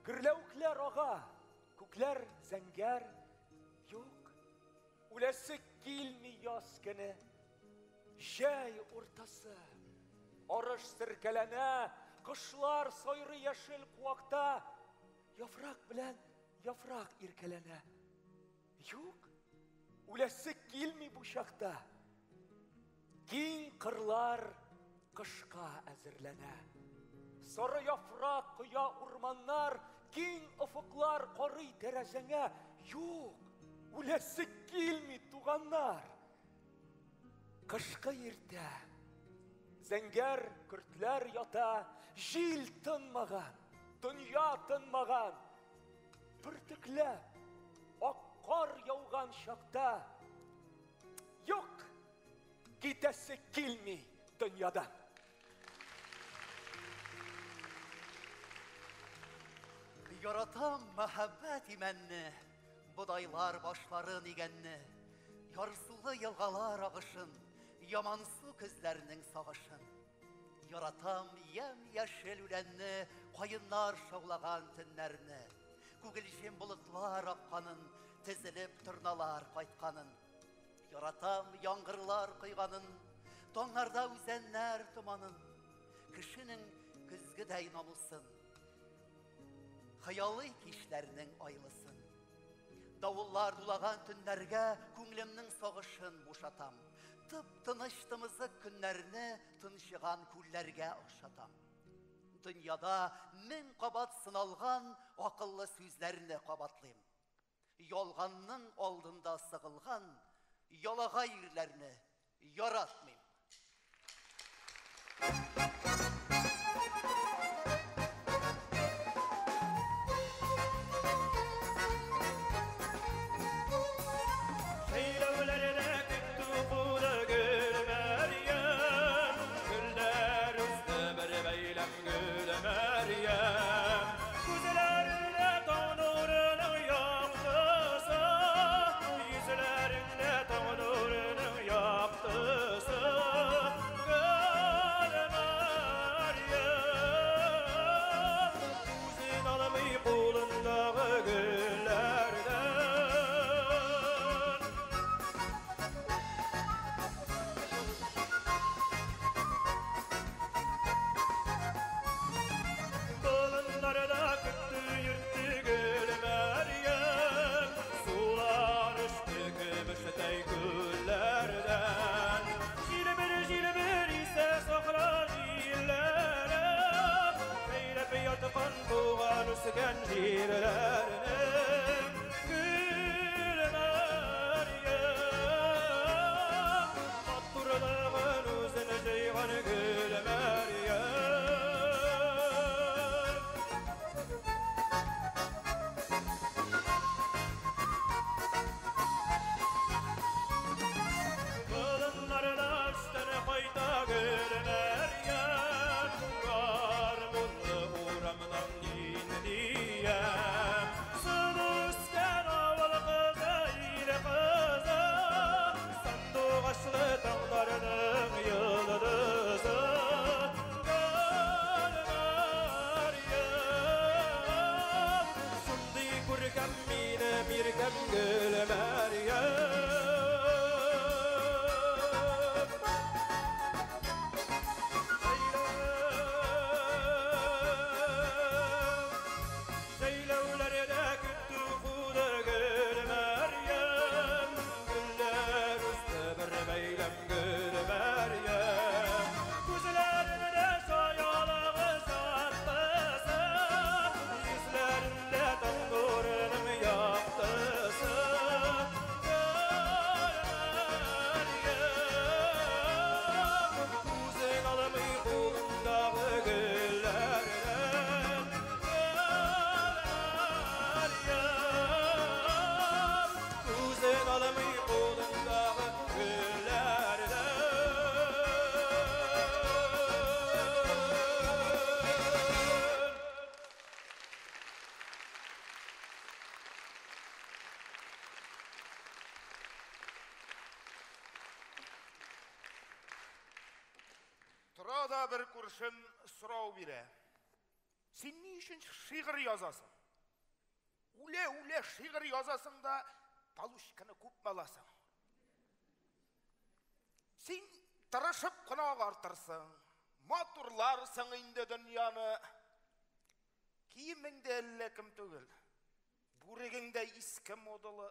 Гөрләвекләр ага, күкләр зәңгәр, юк, үләсе килми яз көне. Җәй уртасы, арыш серкәләнә, кошлар сайрый яшел куакта, яфрак белән яфрак иркәләнә. Юк, үләсе килми бу чакта. Киң кырлар кышка әзерләнә. Сары яфрак коя урманнар, киң офыклар карый тәрәзәңә. Юк, үләсе килми, туганнар. Кышкы иртә. Зәңгәр көртләр ята, җил тынмаган, дөнья тынмаган. Бөртекләп ак кар яуган чакта, юк, китәсе килми дөньядан. Яратам мәхәббәт имәнне, бодайлар башларын игәнне, ярсулы елгалар агышын, ямансу көзләрнең сагышын. Яратам ямь-яшел үләнне, каеннар шаулаган төннәрне, күгелҗем болытлар акканын, тезелеп торналар кайтканын. Яратам яңгырлар койганын, таңнарда үзәннәр томанын, кешенең көзгедәй намусын, хыялый кичләрнең айлысын. Давыллар дулаган төннәргә күңлемнең сагышын бушатам. Тып-тыныч тымызык көннәрне тынчыган күлләргә охшатам. Дөньяда мең кабат сыналган акыллы сүзләрне кабатлыйм. Ялганның алдында сыгылган ялагай ирләрне яратмыйм. Җәйләүләрдә көтү куды Гөлмәрьям, Гөлләр үсте бер бәйләм Гөлмәрьям. Күзләрендә таң нурының яктысы, йөзләрендә таң нурының яктысы. Гөлмәрьям. үскән җирләрнең. Гөлмәрьям, матурлыгын үзенә җыйган Гөлмәрьям. Болыннарда эштән кайта Гөлмәрьям, гармунлы урамнан ниндиям. Сылу үскән авыл кызы, ил кызы, сандугачлы таңнарның йолдызы. Гөлмәрьям, шундый күркәм минем иркәм Гөлмәрьям. Җәйләүләрдә көтү куды Гөлмәрьям, гөлләр үсте бер бәйләм Гөлмәрьям. Күзләрендә чаялыгы чаткысы, йөзләрендә таң нурының яктысы. Гөлмәрьям, күзең алмый кулыңдагы гөлләрдән. Гөлмәрьям, күзең алмый кулыңдагы гөлләрдән. Тора да бер күршем сорау бирә. Син ни өчен шигырь язасың? Үлә-үлә шигырь язасың да, получканы күпме аласың? Син тырышып кына агартырсың, матурларсың инде дөньяны. Киемең дә әллә кем түгел, бүрегең дә иске модалы.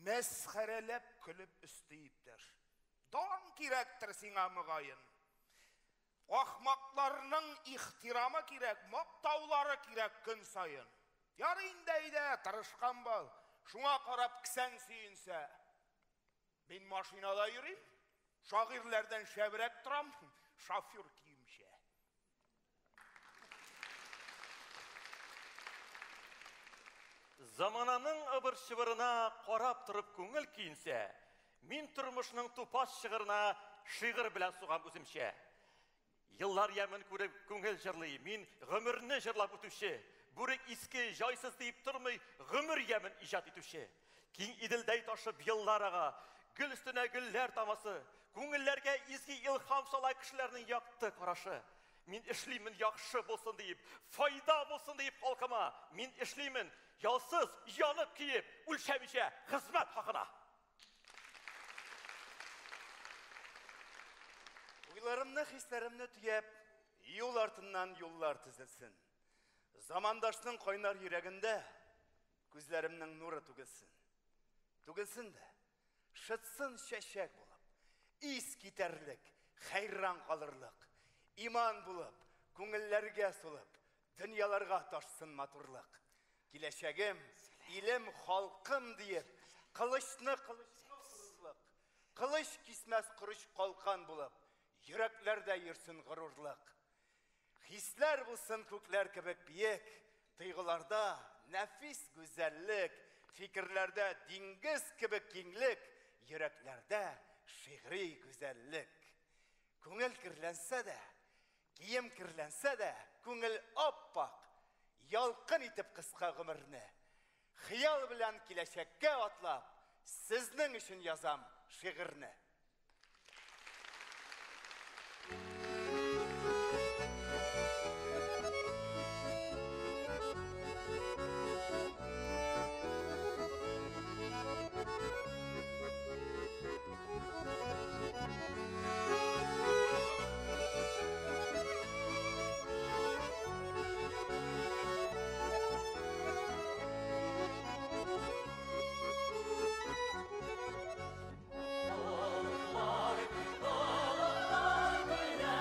Мәсхәрәләп көлеп өсти иптәш. Дан кирәктер сиңа мөгаен. Ахмакларның ихтирамы кирәк, мактаулары кирәк көн саен. Ярый инде әйдә, тырышкан бул. Шуңа карап кесәң сөенсә. Мин машинада йөрим, шагыйрьләрдән шәбрәк торам, шофер киемчә. Замананың ыбыр-чыбырына карап торып күңел көенсә, мин тормышның тупас чыгырына шигырь белән сугам үземчә. Еллар ямен күреп күңел җырлый, мин гомерне җырлап үтүче, бүрек иске, җайсыз диеп тормый, гомер ямен иҗат итүче. Киң Иделдәй ташып еллар ага, гөл өстенә гөлләр тамасы, күңелләргә изге илһам сала кешеләрнең якты карашы. Мин эшлимен яхшы булсын диеп, файда булсын диеп халкыма. Мин эшлимен ялсыз, янып киеп, үлчәмичә хезмәт хакына. Уйларымны, хисләремне төяп, юл артыннан юллар төзелсен. Замандашның кайнар йөрәгендә күзләремнең нуры түгелсен. Түгелсен дә, шытсын чәчәк булып, ис китәрлек, хәйран калырлык, иман булып, күңелләргә сулып, дөньяларга ташсын матурлык. Киләчәгем, илем, халкым диеп, кылычны кылычка орырлык, кылыч кисмәс корыч калкан булып, йөрәкләрдә йөрсен горурлык. Хисләр булсын күкләр кебек биек, тойгыларда нәфис гүзәллек, фикерләрдә диңгез кебек киңлек, йөрәкләрдә шигъри гүзәллек. Күңел керләнсә дә, кием керләнсә дә, күңел аппак, ялкын итеп кыска гомерне. Хыял белән киләчәккә атлап, сезнең өчен язам шигырьне. Балыклар, балыклар, гөлләр.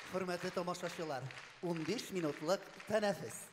Хөрмәтле тамашачылар, 15 минутлык тәнәфес.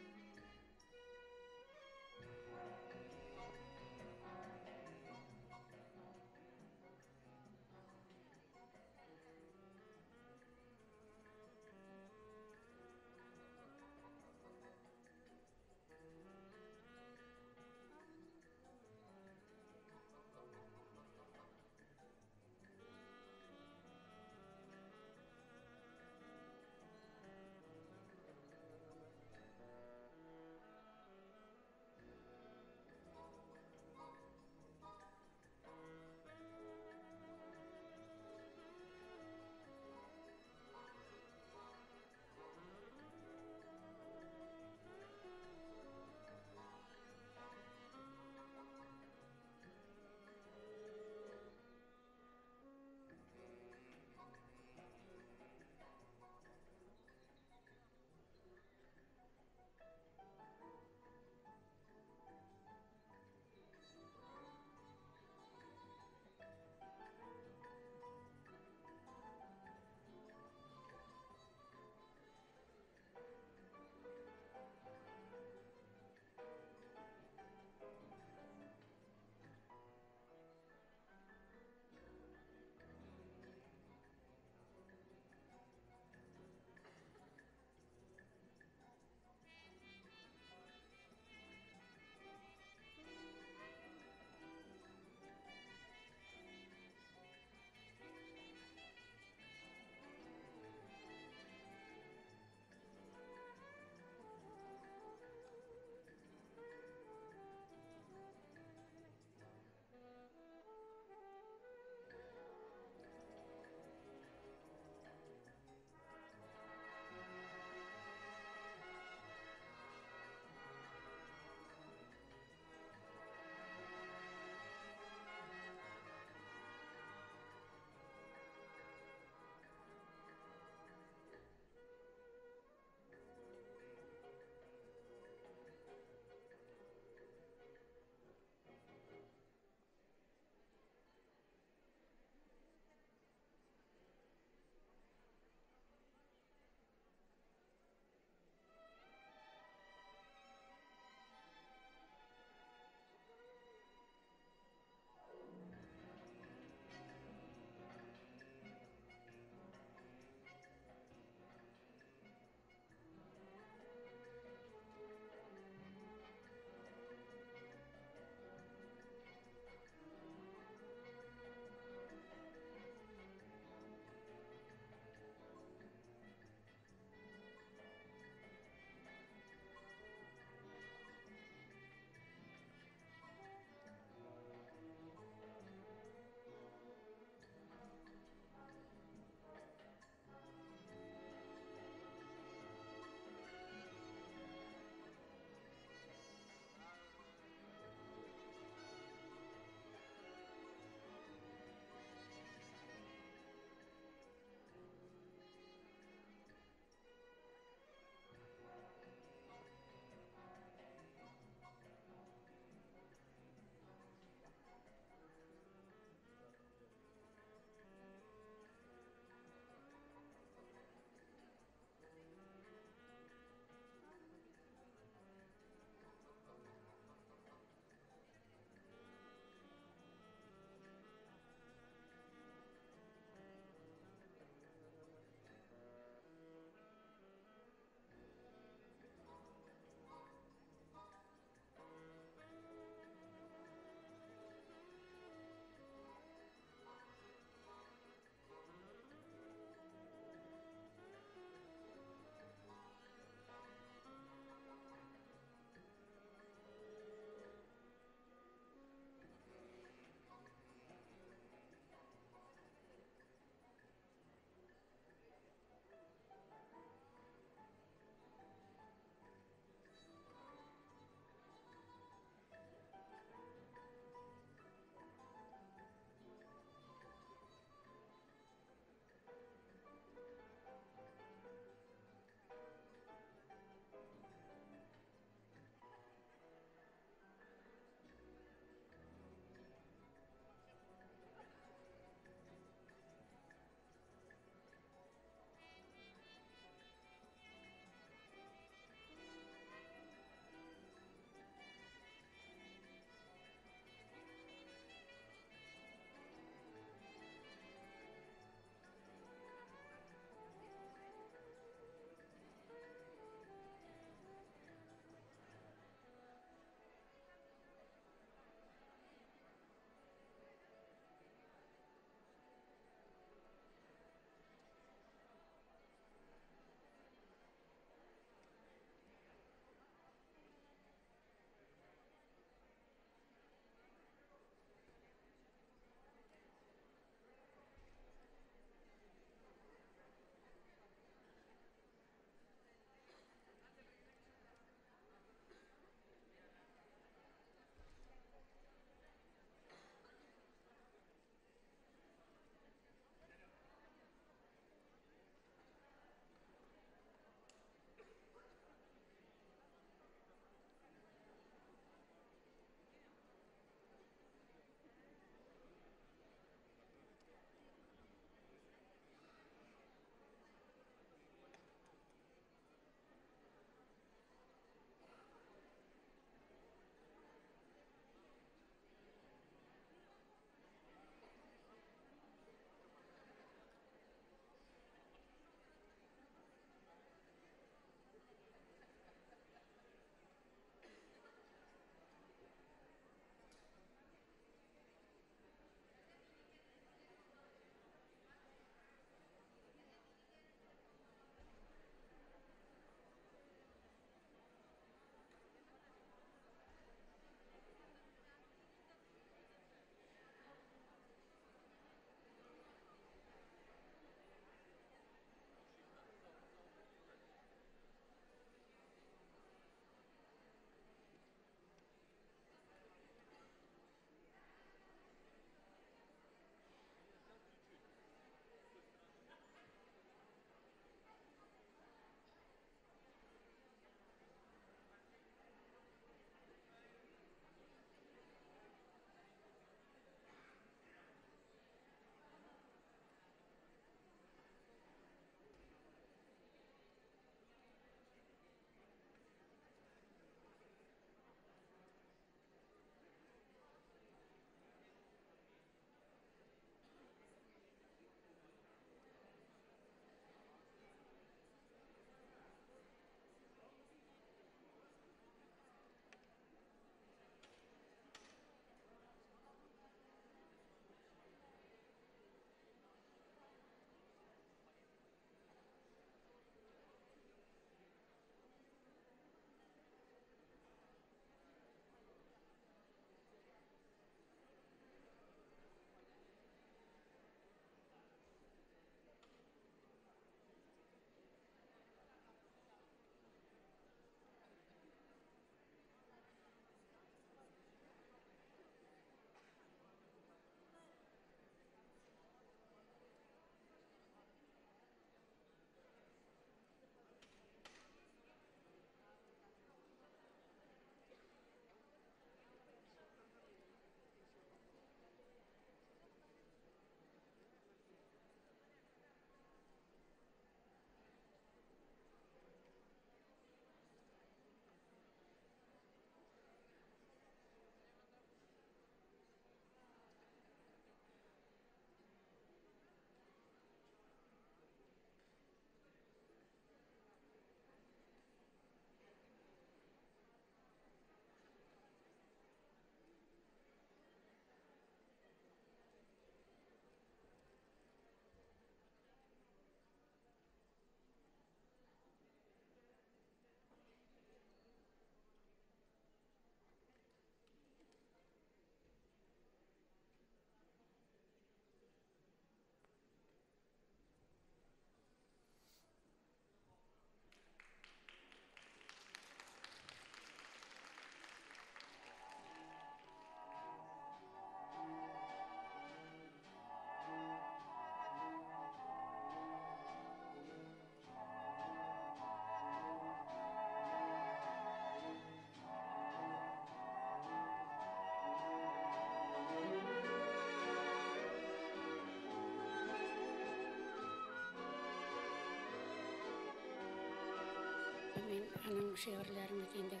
Аның шигырьләрен бит инде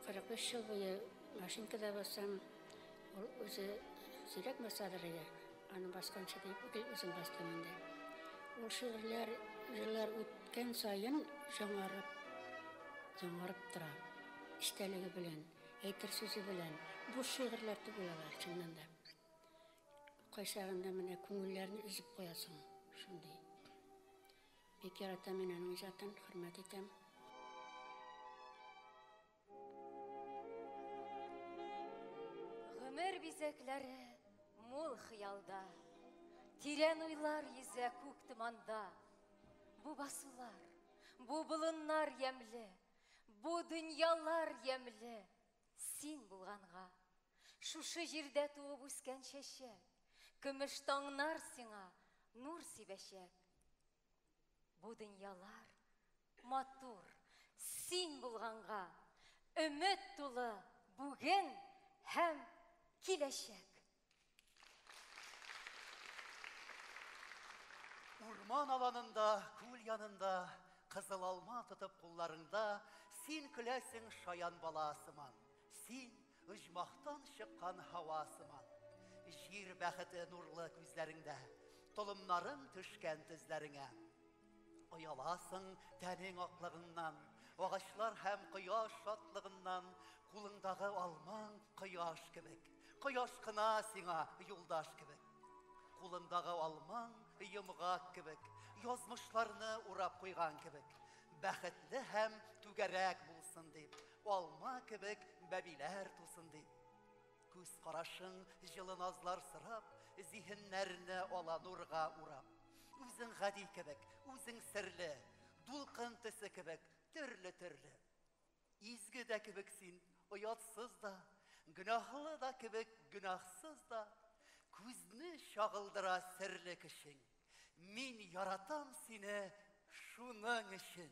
45 ел буе машинкада басам. Ул үзе сирәк басадыр иде. Аны басканчы дип гел үзем бастым инде. Ул шигырьләр еллар үткән саен яңарып, яңарып тора. Эчтәлеге белән, әйтер сүзе белән. Буш шигырьләр түгел алар, чыннан да. Кайчагында менә күңелләрне өзеп куясың, шундый. Бик яратам мин аның иҗатын, хөрмәт итәм. Гомер бизәкләре мул хыялда, Тирән уйлар йөзә күк томанда. Бу басулар, бу болыннар ямьле, Бу дөньялар ямьле, син булганга. Шушы җирдә туып үскән чәчәк, Көмеш таңнар сиңа нур сибәчәк. Бу дөньялар матур, син булганга, Өмет тулы бүген һәм киләчәк. Урман аланында, күл янында, кызыл алма тотып кулларыңда, син көләсең шаян бала сыман. Син оҗмахтан чыккан һава сыман. Җир бәхете нурлы күзләреңдә, толымнарың төшкән тезләреңә. Ояласың тәнең аклыгыңнан, агачлар һәм кояш шатлыгыннан, кулыңдагы алмаң кояш кебек. Кояш кына сиңа юлдаш кебек. Кулыңдагы алмаң йомгак кебек, язмышларны урап куйган кебек. Бәхетле һәм түгәрәк булсын дип, алма кебек бәбиләр тусын дип. Күз карашың җылы назлар сорап, зиһеннәрне ала нурга урап. Үзең гади кебек, үзең серле, дулкын төсе кебек, төрле-төрле. Изге дә кебек син, оятсыз да, гөнаһлы да кебек, гөнаһсыз да. Күзне чагылдыра серле көчең. Мин яратам сине шуның өчен.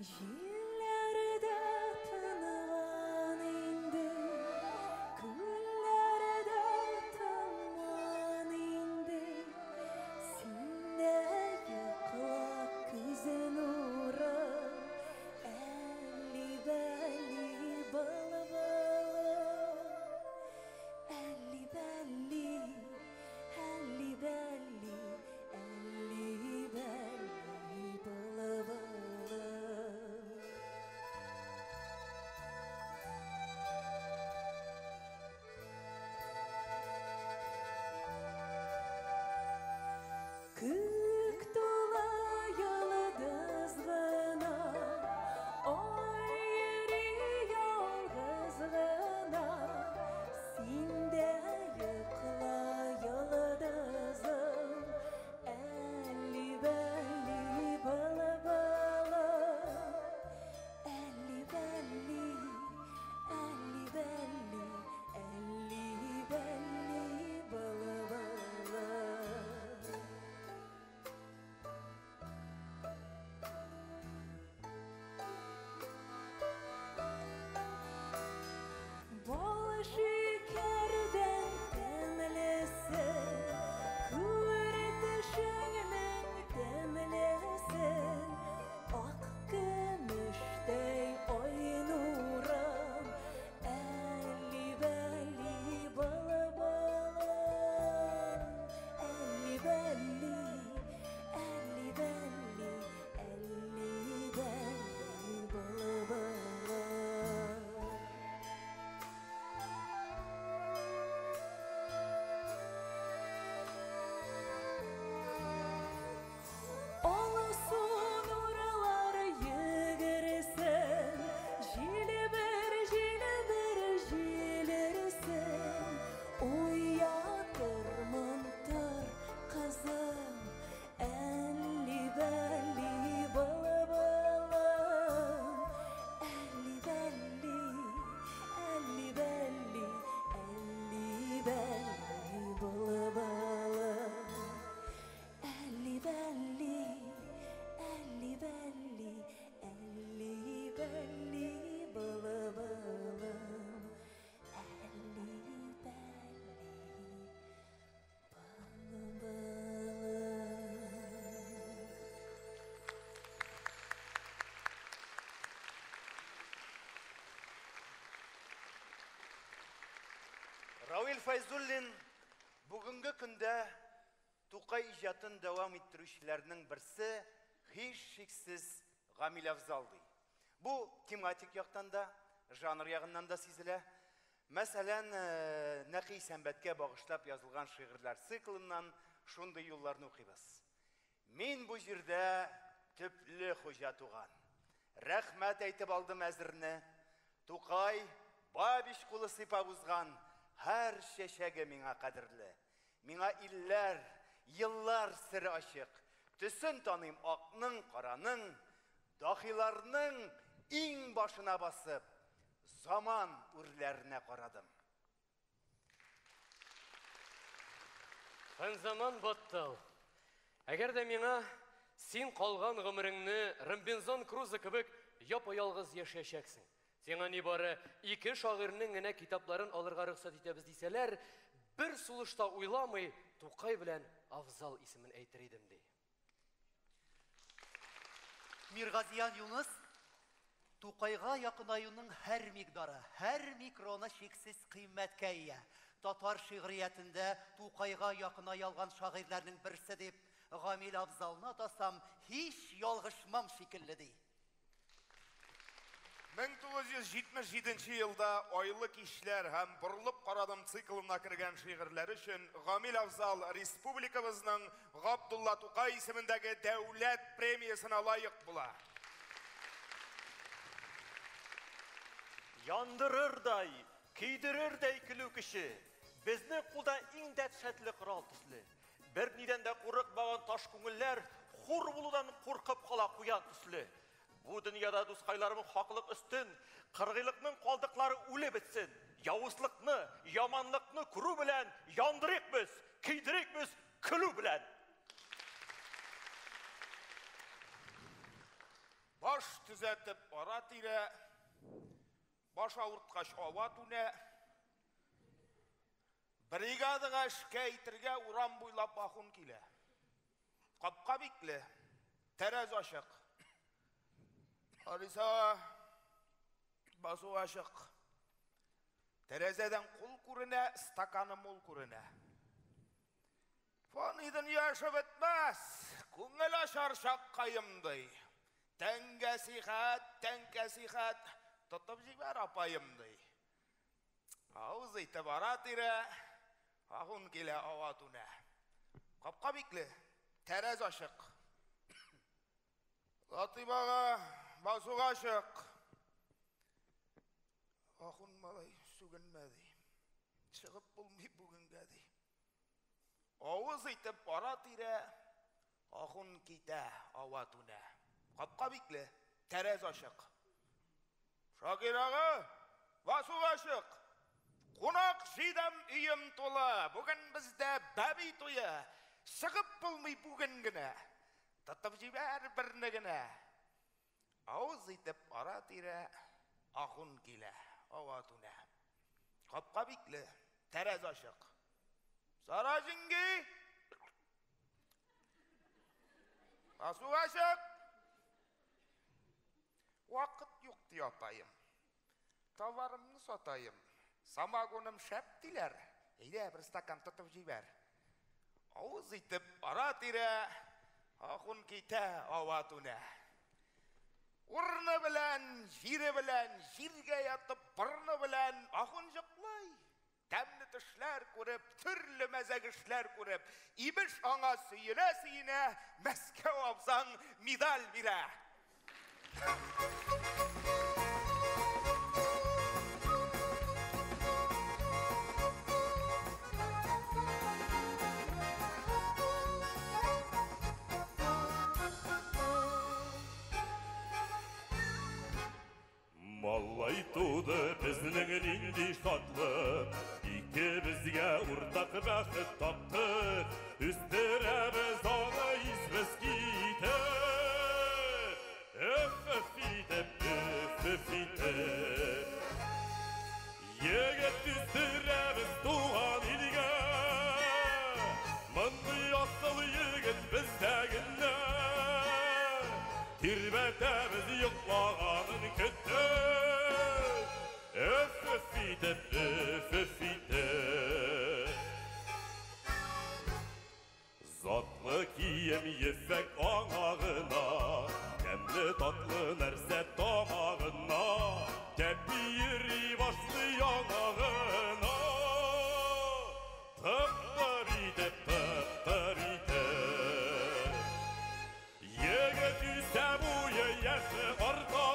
Җилләр дә тынган инде, күлләр дә тынман инде. Син дә йокла күзен урып, әлли-бәлли былбылым. Әлли-бәлли, әлли-бәлли, әлли-бәлли былбылым. Равил Фәйзуллин бүгенге көндә Тукай иҗатын дәвам иттерүчеләрнең берсе, һичшиксез, Гамил Афзал ди. Бу тематик яктан да, жанр ягыннан да сизелә. Мәсәлән, Нәкый Исәнбәткә багышлап язылган шигырьләр циклыннан шундый юлларны укыйбыз. Мин бу җирдә төпле хуҗа туган. Рәхмәт әйтеп алдым әзерне. Тукай, Бабич кулы сыйпап узган һәр чәчәге миңа кадерле. Миңа илләр, еллар сере ачык. Төсен таныйм акның, караның, дахиларның иң башына басып, заман үрләренә карадым. Фәнзаман Баттал, әгәр дә миңа син калган гомереңне Робинзон Крузо кебек япа-ялгыз яшәячәксең, сиңа нибары ике шагыйрьнең генә китапларын алырга рөхсәт итәбез дисәләр, бер сулышта уйламый Тукай белән Афзал исемен әйтер идем, ди. Миргазиян Юныс Тукайга якынаюның һәр микъдары, һәр микроны чиксез кыйммәткә ия. Татар шигъриятендә Тукайга якыная алган шагыйрьләрнең берсе дип Гамил Афзалны атасам, һич ялгышмам шикелле, ди. 1977 елда Айлы кичләр һәм Борылып карадым циклына кергән шигырьләре өчен Гамил Афзал республикабызның Габдулла Тукай исемендәге дәүләт премиясенә лаек була. Яндырырдай, көйдерердәй көлү көче, безнең кулда иң дәһшәтле корал төсле. Бернидән дә курыкмаган таш күңелләр хур булудан куркып кала куян төсле. Бу дөньяда, дускайларым, хаклык өстен, кыргыйлыкның калдыклары үлеп бетсен. Явызлыкны, яманлыкны күрү белән яндырыйк без, көйдерик без көлү белән. Баш төзәтеп ара-тирә, баш авырткач ава түнә. Бригадага эшкә әйтергә урам буйлап ахун килә. Капка бикле, тәрәз ачык. Алиса, басу ачык. Тәрәзәдән кул күренә, стаканы мул күренә. Фани дөнья эше бетмәс, күңел ачар чаккаем ди. Тәнгә сихәт, тәнкә сихәт, тотып җибәр апаем ди. Авыз итеп ара-тирә, ахун килә ава түнә. Капка бикле, тәрәз ачык. Латыйп ага, басуга чык. Ахун малай сүгенмә ди. Чыгып булмый бүгенгә ди. Авыз итеп ара-тирә, ахун китә ава түнә. Капка бикле, тәрәз ачык. Шакир ага, басуга чык. Кунак җыйдым, өем тулы. Бүген бездә бәби туе. Чыгып булмый бүген генә. Тотып җибәр берне генә. Авыз итеп ара-тирә ахун килә, ава түнә. Капка бикле, тәрәз ачык. Сара җиңги! Басуга чык! Вакыт юк, ди апаем. Товарымны сатаем. Самогоным шәп диләр. Әйдә, бер стакан тотып җибәр. Авыз итеп ара-тирә ахун китә ава түнә. Урыны белән, җире белән, җиргә ятып, борыны белән ахун җоклый. Тәмле төшләр күреп, төрле мәзәк эшләр күреп, имеш аңа сөенә-сөенә Мәскәү абзаң медаль бирә. Малай туды безнең нинди шатлык, икебезгә уртак бәхет таптык, үстерәбез аны исбез китеп, өф-өф итеп, өф-өф итеп. Егет үстерәбез туган илгә, мондый асыл егет бездә генә. Тирбәтәбез йоклаганын көтеп, өф-өф итеп, өф-өф итеп. кием ефәк аңа гына. Тәмле татлы нәрсә тамагына, тәпи йөри башлый яңа гына. Тып-тып итеп, тып-тып итеп. Егет үсә буе яше арта,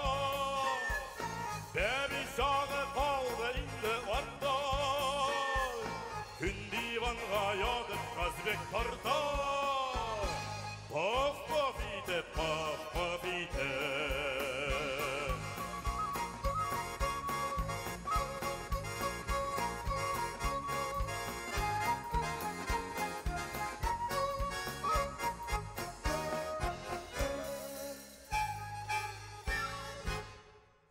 бәби чагы калды инде артта. Көн диванга ятып Казбек тарта. Паф-паф итеп, паф-паф итеп.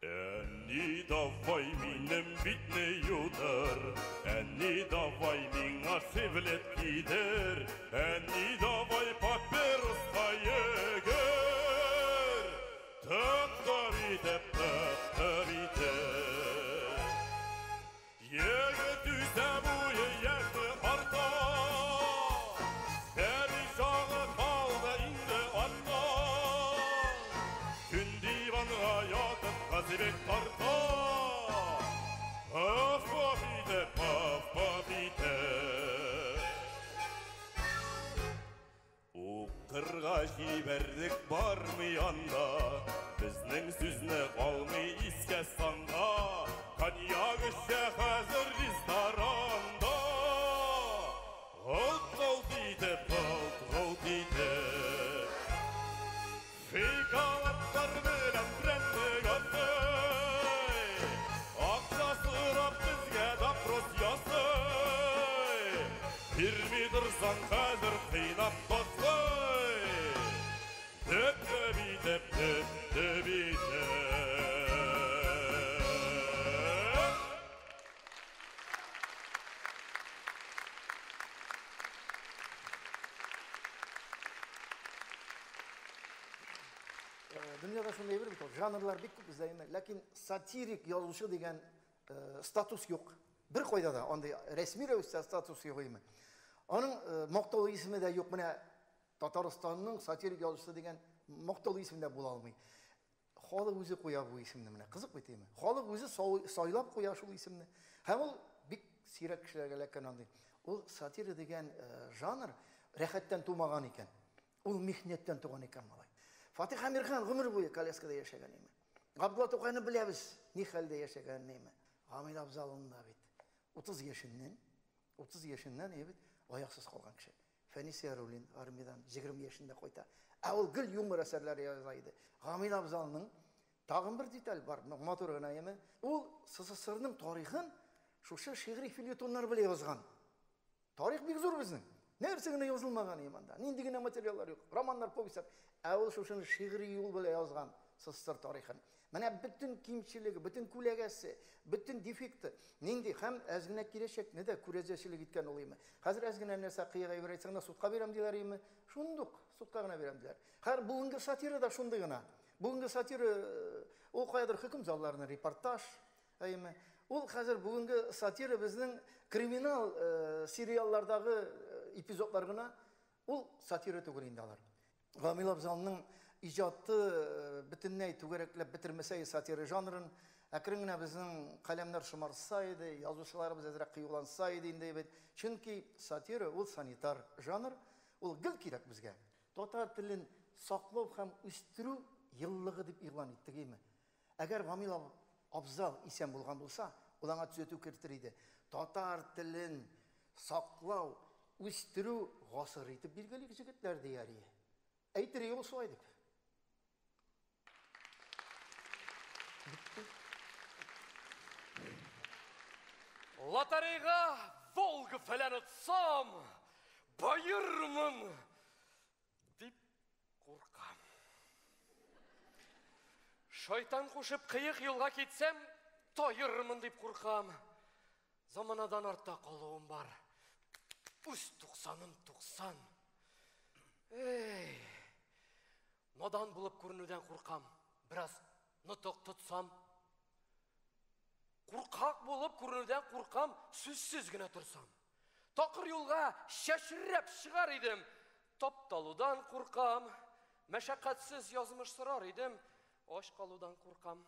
Әни, давай минем битне юдыр, Әни, давай миңа шивлет кидер, Әни, давай папироска йөгер. Тып-тып итеп, тып-тып итеп. Егет үсә буе яше арта, Бәби чагы калды инде артта. Көн диванга ятып Казыбек тарта. Паф-паф итеп, паф-паф итеп. Укырга җибәрдек бармый анда, Безнең сүзне алмый искә санга. Коньяк эчә хәзер ресторанда. Гылт-гылт итеп, гылт-гылт итеп. Шоколадлар белән прәннек ашый. Акча сорап безгә допрос ясый. Бирми торсаң хәзер кыйнап ташлый. Дөп-дөп итеп, дөп-дөп итеп. Дөньяда шундый әйбер бит ул, жанрлар бик күп бездә инде, ләкин сатирик язучы дигән статус юк. Бер кайда да андый рәсми рәвештә статус юк име. Аның мактаулы исеме дә юк. Менә Татарстанның сатирик язучысы дигән мактаулы исем дә була алмый. Халык үзе куя бу исемне менә. Кызык бит име. Халык үзе сайлап куя шул исемне. Һәм ул бик сирәк кешеләргә эләккән андый. Ул сатира дигән жанр рәхәттән тумаган икән. Ул михнәттән туган икән малай. Фатих Әмирхан гомер буе коляскада яшәгән име. Габдулла Тукайны беләбез, ни хәлдә яшәгән име. Гамил Абзалның да бит 30 яшеннән, 30 яшеннән бит аяксыз калган кеше. Фәнис Яруллин армиядән 20 яшендә кайта. Ә ул гел юмор әсәрләре яза иде. Гамил Абзалның тагын бер деталь бар, матур гына яме. Ул СССРның тарихын шушы шигъри фельетоннар белән язган. Тарих бик зур безнең. Нәрсә генә язылмаган иманда. Нинди генә материаллар юк. Романнар, повестьлар. Ә ул шушыны шигъри юл белән язган СССР тарихын. Менә бөтен кимчелеге, бөтен күләгәсе, бөтен дефекты нинди һәм әз генә киләчәкне дә күрәзәчелек иткән ул име. Хәзер әз генә нәрсә кыек әйбер әйтсәң дә судка бирәм диләр име. Шундук судка гына бирәм диләр. Хәзер бүгенге сатира да шундый гына. Бүгенге сатира ул каядыр хөкем залларына репортаж, әйеме. Ул хәзер бүгенге сатира безнең криминал сериаллардагы эпизодлар гына, ул сатира түгел инде алар. Гамил Абзалның иҗаты бөтенләй түгәрәкләп бетермәсә сатира жанрын, әкрен генә безнең каләмнәр шомарса иде, язучыларыбыз әзрәк кыюланса иде инде бит. Чөнки сатира ул санитар жанр, ул гел кирәк безгә. Татар телен саклау һәм үстерү еллыгы дип игълан иттек, әйме? Әгәр Гамил Абзал исән булган булса, ул аңа төзәтү кертер иде. Татар телен саклау, үстерү гасыры итеп билгелик, җегетләр, дияр иде. Әйтер иде ул шулай дип. Лотерейга Волга фәлән отсам, баермын дип куркам. Шайтан кушып кыек юлга китсәм, таермын дип куркам. Заманадан артта калуым бар. Үз туксаным туксан. Эй, надан булып күренүдән куркам. Бераз нотык тотсам, куркак булып күренүдән куркам, сүзсез генә торсам. Такыр юлга чәчрәп чыгар идем, Тапталудан куркам. Мәшәкатьсез язмыш сорар идем, ач калудан куркам.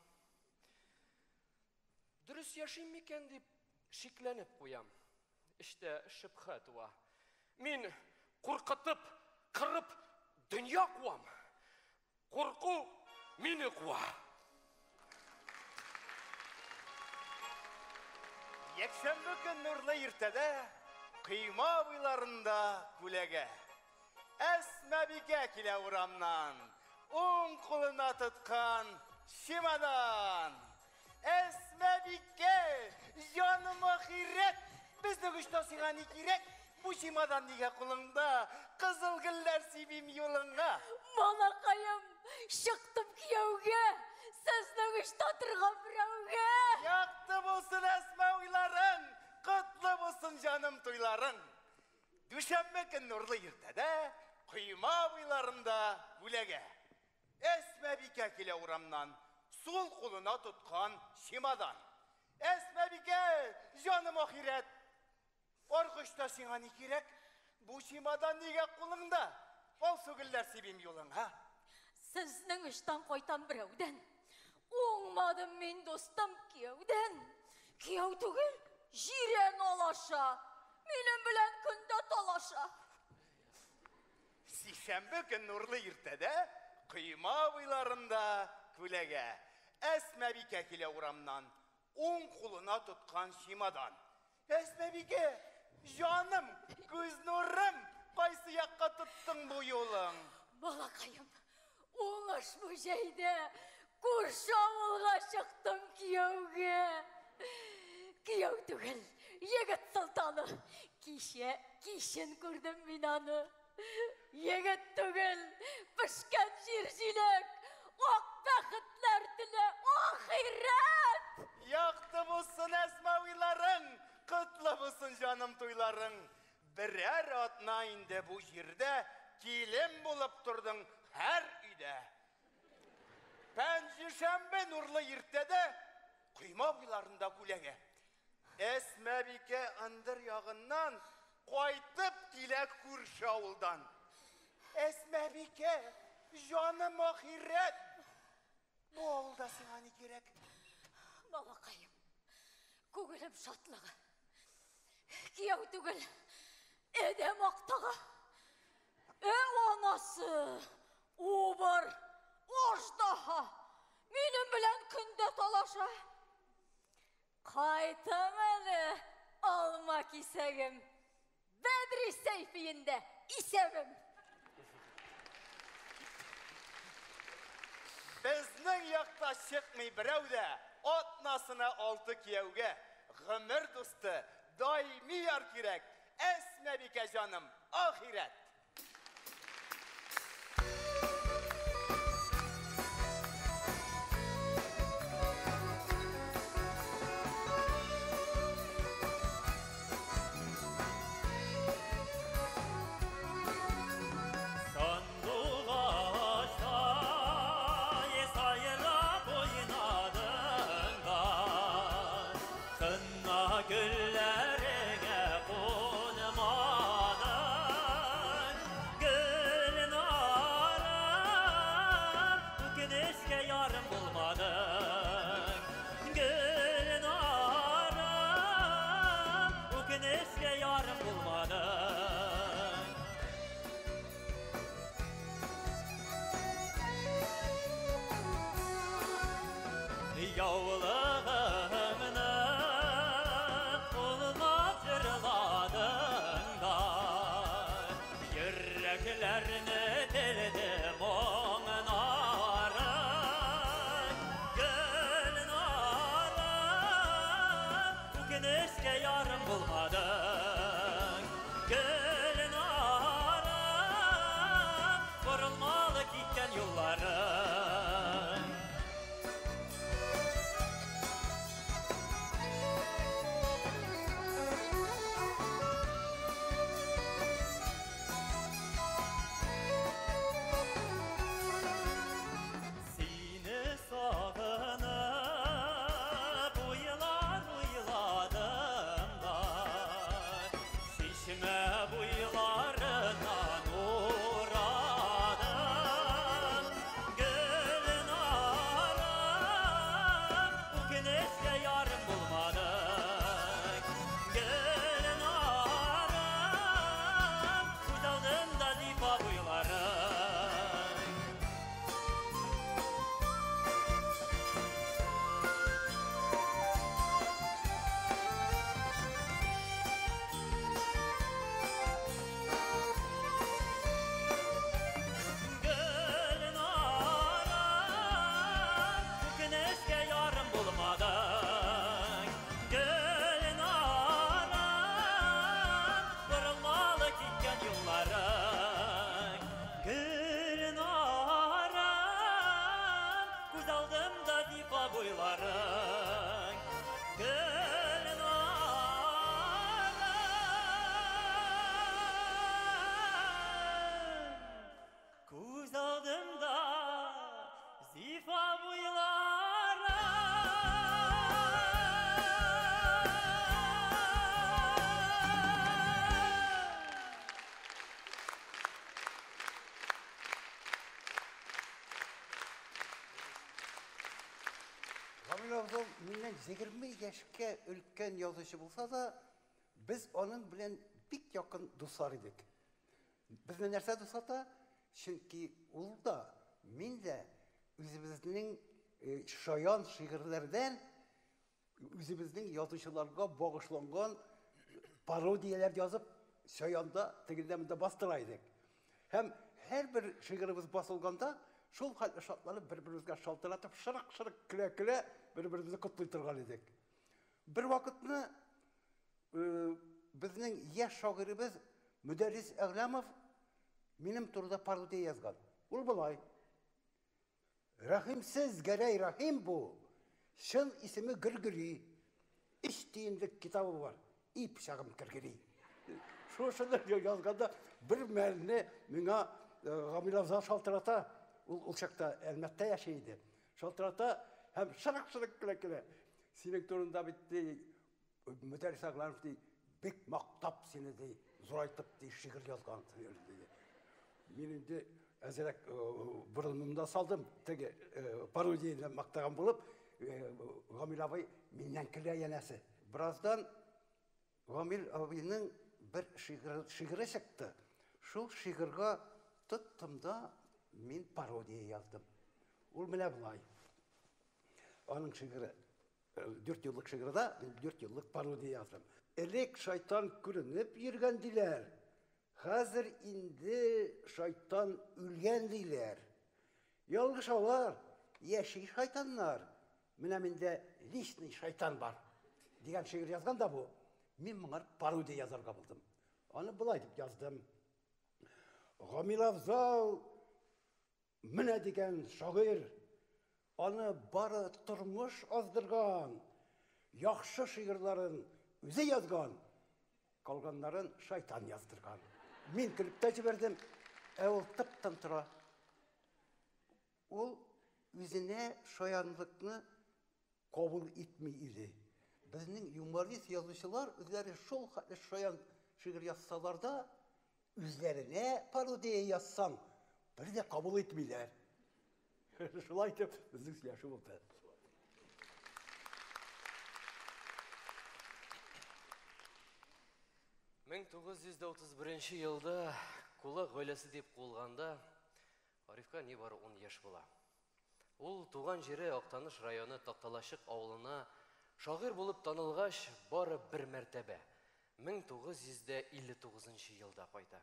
Дөрес яшим микән дип шикләнеп куям. Эчтә шөбһә туа. Мин куркытып, кырып дөнья куам. Курку мине куа. Якшәмбе көн нурлы иртәдә койма буйларында күләгә. Әсмәбикә килә урамнан, уң кулына тоткан чемодан. Әсмәбикә, җаным ахирәт, безнең очта сиңа ни кирәк? Бу чемодан нигә кулыңда? Кызыл гөлләр сибим юлыңа. Балакаем, чыктым кияүгә, сезнең очта торган берәүгә. Якты булсын Әсмә уйларың, котлы булсын җаным туйларың. Дүшәмбе көн нурлы иртәдә койма буйларында күләгә. Әсмәбикә килә урамнан, сул кулына тоткан чемодан. Әсмәбикә, җаным ахирәт, аргышта сиңа ни кирәк? Бу чемодан нигә кулыңда? Алсу гөлләр сибим юлыңа. Сезнең очтан кайтам берәүдән. Уңмадым мин, дустым, кияүдән. Кияү түгел, җирән алаша. Минем белән көндә талаша. Сишәмбе көн нурлы иртәдә койма буйларында күләгә. Әсмәбикә килә урамнан, уң кулына тоткан чемодан. Әсмәбикә, җаным, күз нурым, кайсы якка тоттың бу юлың? Балакаем, уңыш бу җәйдә, күрше авылга чыктым кияүгә. Кияү түгел, егет солтаны. Кичә кичен күрдем мин аны. Егет түгел, пешкән җир җиләк, ак бәхетләр телә, ахирәт! Якты булсын Әсмә уйларың, котлы булсын җаным туйларың. Берәр атна инде бу җирдә килен булып тордың һәр өйдә. Пәнҗешәмбе нурлы иртәдә койма буйларында күләгә. Әсмәбикә ындыр ягыннан кайтып килә күрше авылдан. Әсмәбикә, җаным ахирәт, бу авылда сиңа ни кирәк? Балакаем, күңелем шатлыгы. Кияү түгел, адәм актыгы. Ә анасы, убыр, аждаһа, минем белән көндә талаша. Кайтам әле, алма кисәгем. Бәдри Сәйфиендә исәбем. Безнең якта чыкмый берәү дә, атнасына 6 кияүгә. Гомер дусты, даими яр кирәк. Әсмәбикә җаным, ахирәт. Sandugaçta sayrap oynadın da, kına güllerine konmadın. Gülnarım, bu güneşke yarım bulmadın. Gülnarım, bu güneşke yarım bulmadın. Yavlığını olmaz cırladın da, yüreklerini deldim onların. Gülnarım, bu güneşke yarım bulmadın. Gülnarım, vurulmalı gitken yolların. Seni sağınıp uylar uyladım da, şişme buylarından миннән 20 яшькә өлкән язучы булса да, без аның белән бик якын дуслар идек. Безне нәрсә дуслата? Чөнки ул да, мин дә үзебезнең шаян шигырьләрдән үзебезнең язучыларга багышланган пародияләр язып, Чаянда тегендә монда бастыра идек. Һәм һәрбер шигыребез басылганда, шул хәтле шатланып, бер-беребезгә шалтыратып, шырык-шырык көлә-көлә бер-беребезне котлый торган идек. Бер вакытны безнең яшь шагыйребез Мөдәррис Әгъләмов минем турыда пародия язган. Ул болай: Рәхимсез Гәрәй Рәхим бу, чын исеме Гөргөри. Өч тиенлек китабы бар, и пычагым кергери. Шушыны язганда бер мәлне миңа Гамил абза шалтырата, ул ул чакта Әлмәттә яши иде. Шалтырата һәм шырык-шырык көлә-көлә. Синең турында бит ди, Мөдәррис Әгъләмов ди, бик мактап сине ди, зурайтып ди, шигырь язган ди. Мин инде әзрәк борынымда салдым, теге пародияне мактаган булып, Гамил абый миннән көлә янәсе. Бераздан Гамил абыйның бер шигыре чыкты. Шул шигырьгә тоттым да мин пародия яздым. Ул менә болай. Аның шигыре Дүрт еллык шигырьдә мин дүрт еллык пародия яздым. Элек шайтан күренеп йөргән диләр. Хәзер инде шайтан үлгән диләр. Ялгышалар, яши шайтаннар. Менә миндә личный шайтан бар дигән шигырь язган да бу. Мин моңар пародия язарга булдым. Аны болай дип яздым. Гамил Афзал Менә дигән шагыйрь, аны бары тормыш аздырган, яхшы шигырьләрен үзе язган, калганнарын шайтан яздырган. Мин көлеп тә җибәрдем, ә ул тып-тын тора. Ул үзенә шаянлыкны кабул итми иде. Безнең юморист язучылар үзләре шул хәтле шаян шигырь язсалар да, үзләренә пародия язсаң, бер дә кабул итмиләр. Шулай итеп, безнең сөйләшү булды. 1931 елда кулак гаиләсе дип куылганда, Арифка нибары 10 яшь була. Ул туган җире Актаныш районы Такталачык авылына шагыйрь булып танылгач, бары бер мәртәбә, 1959 нчы елда кайта.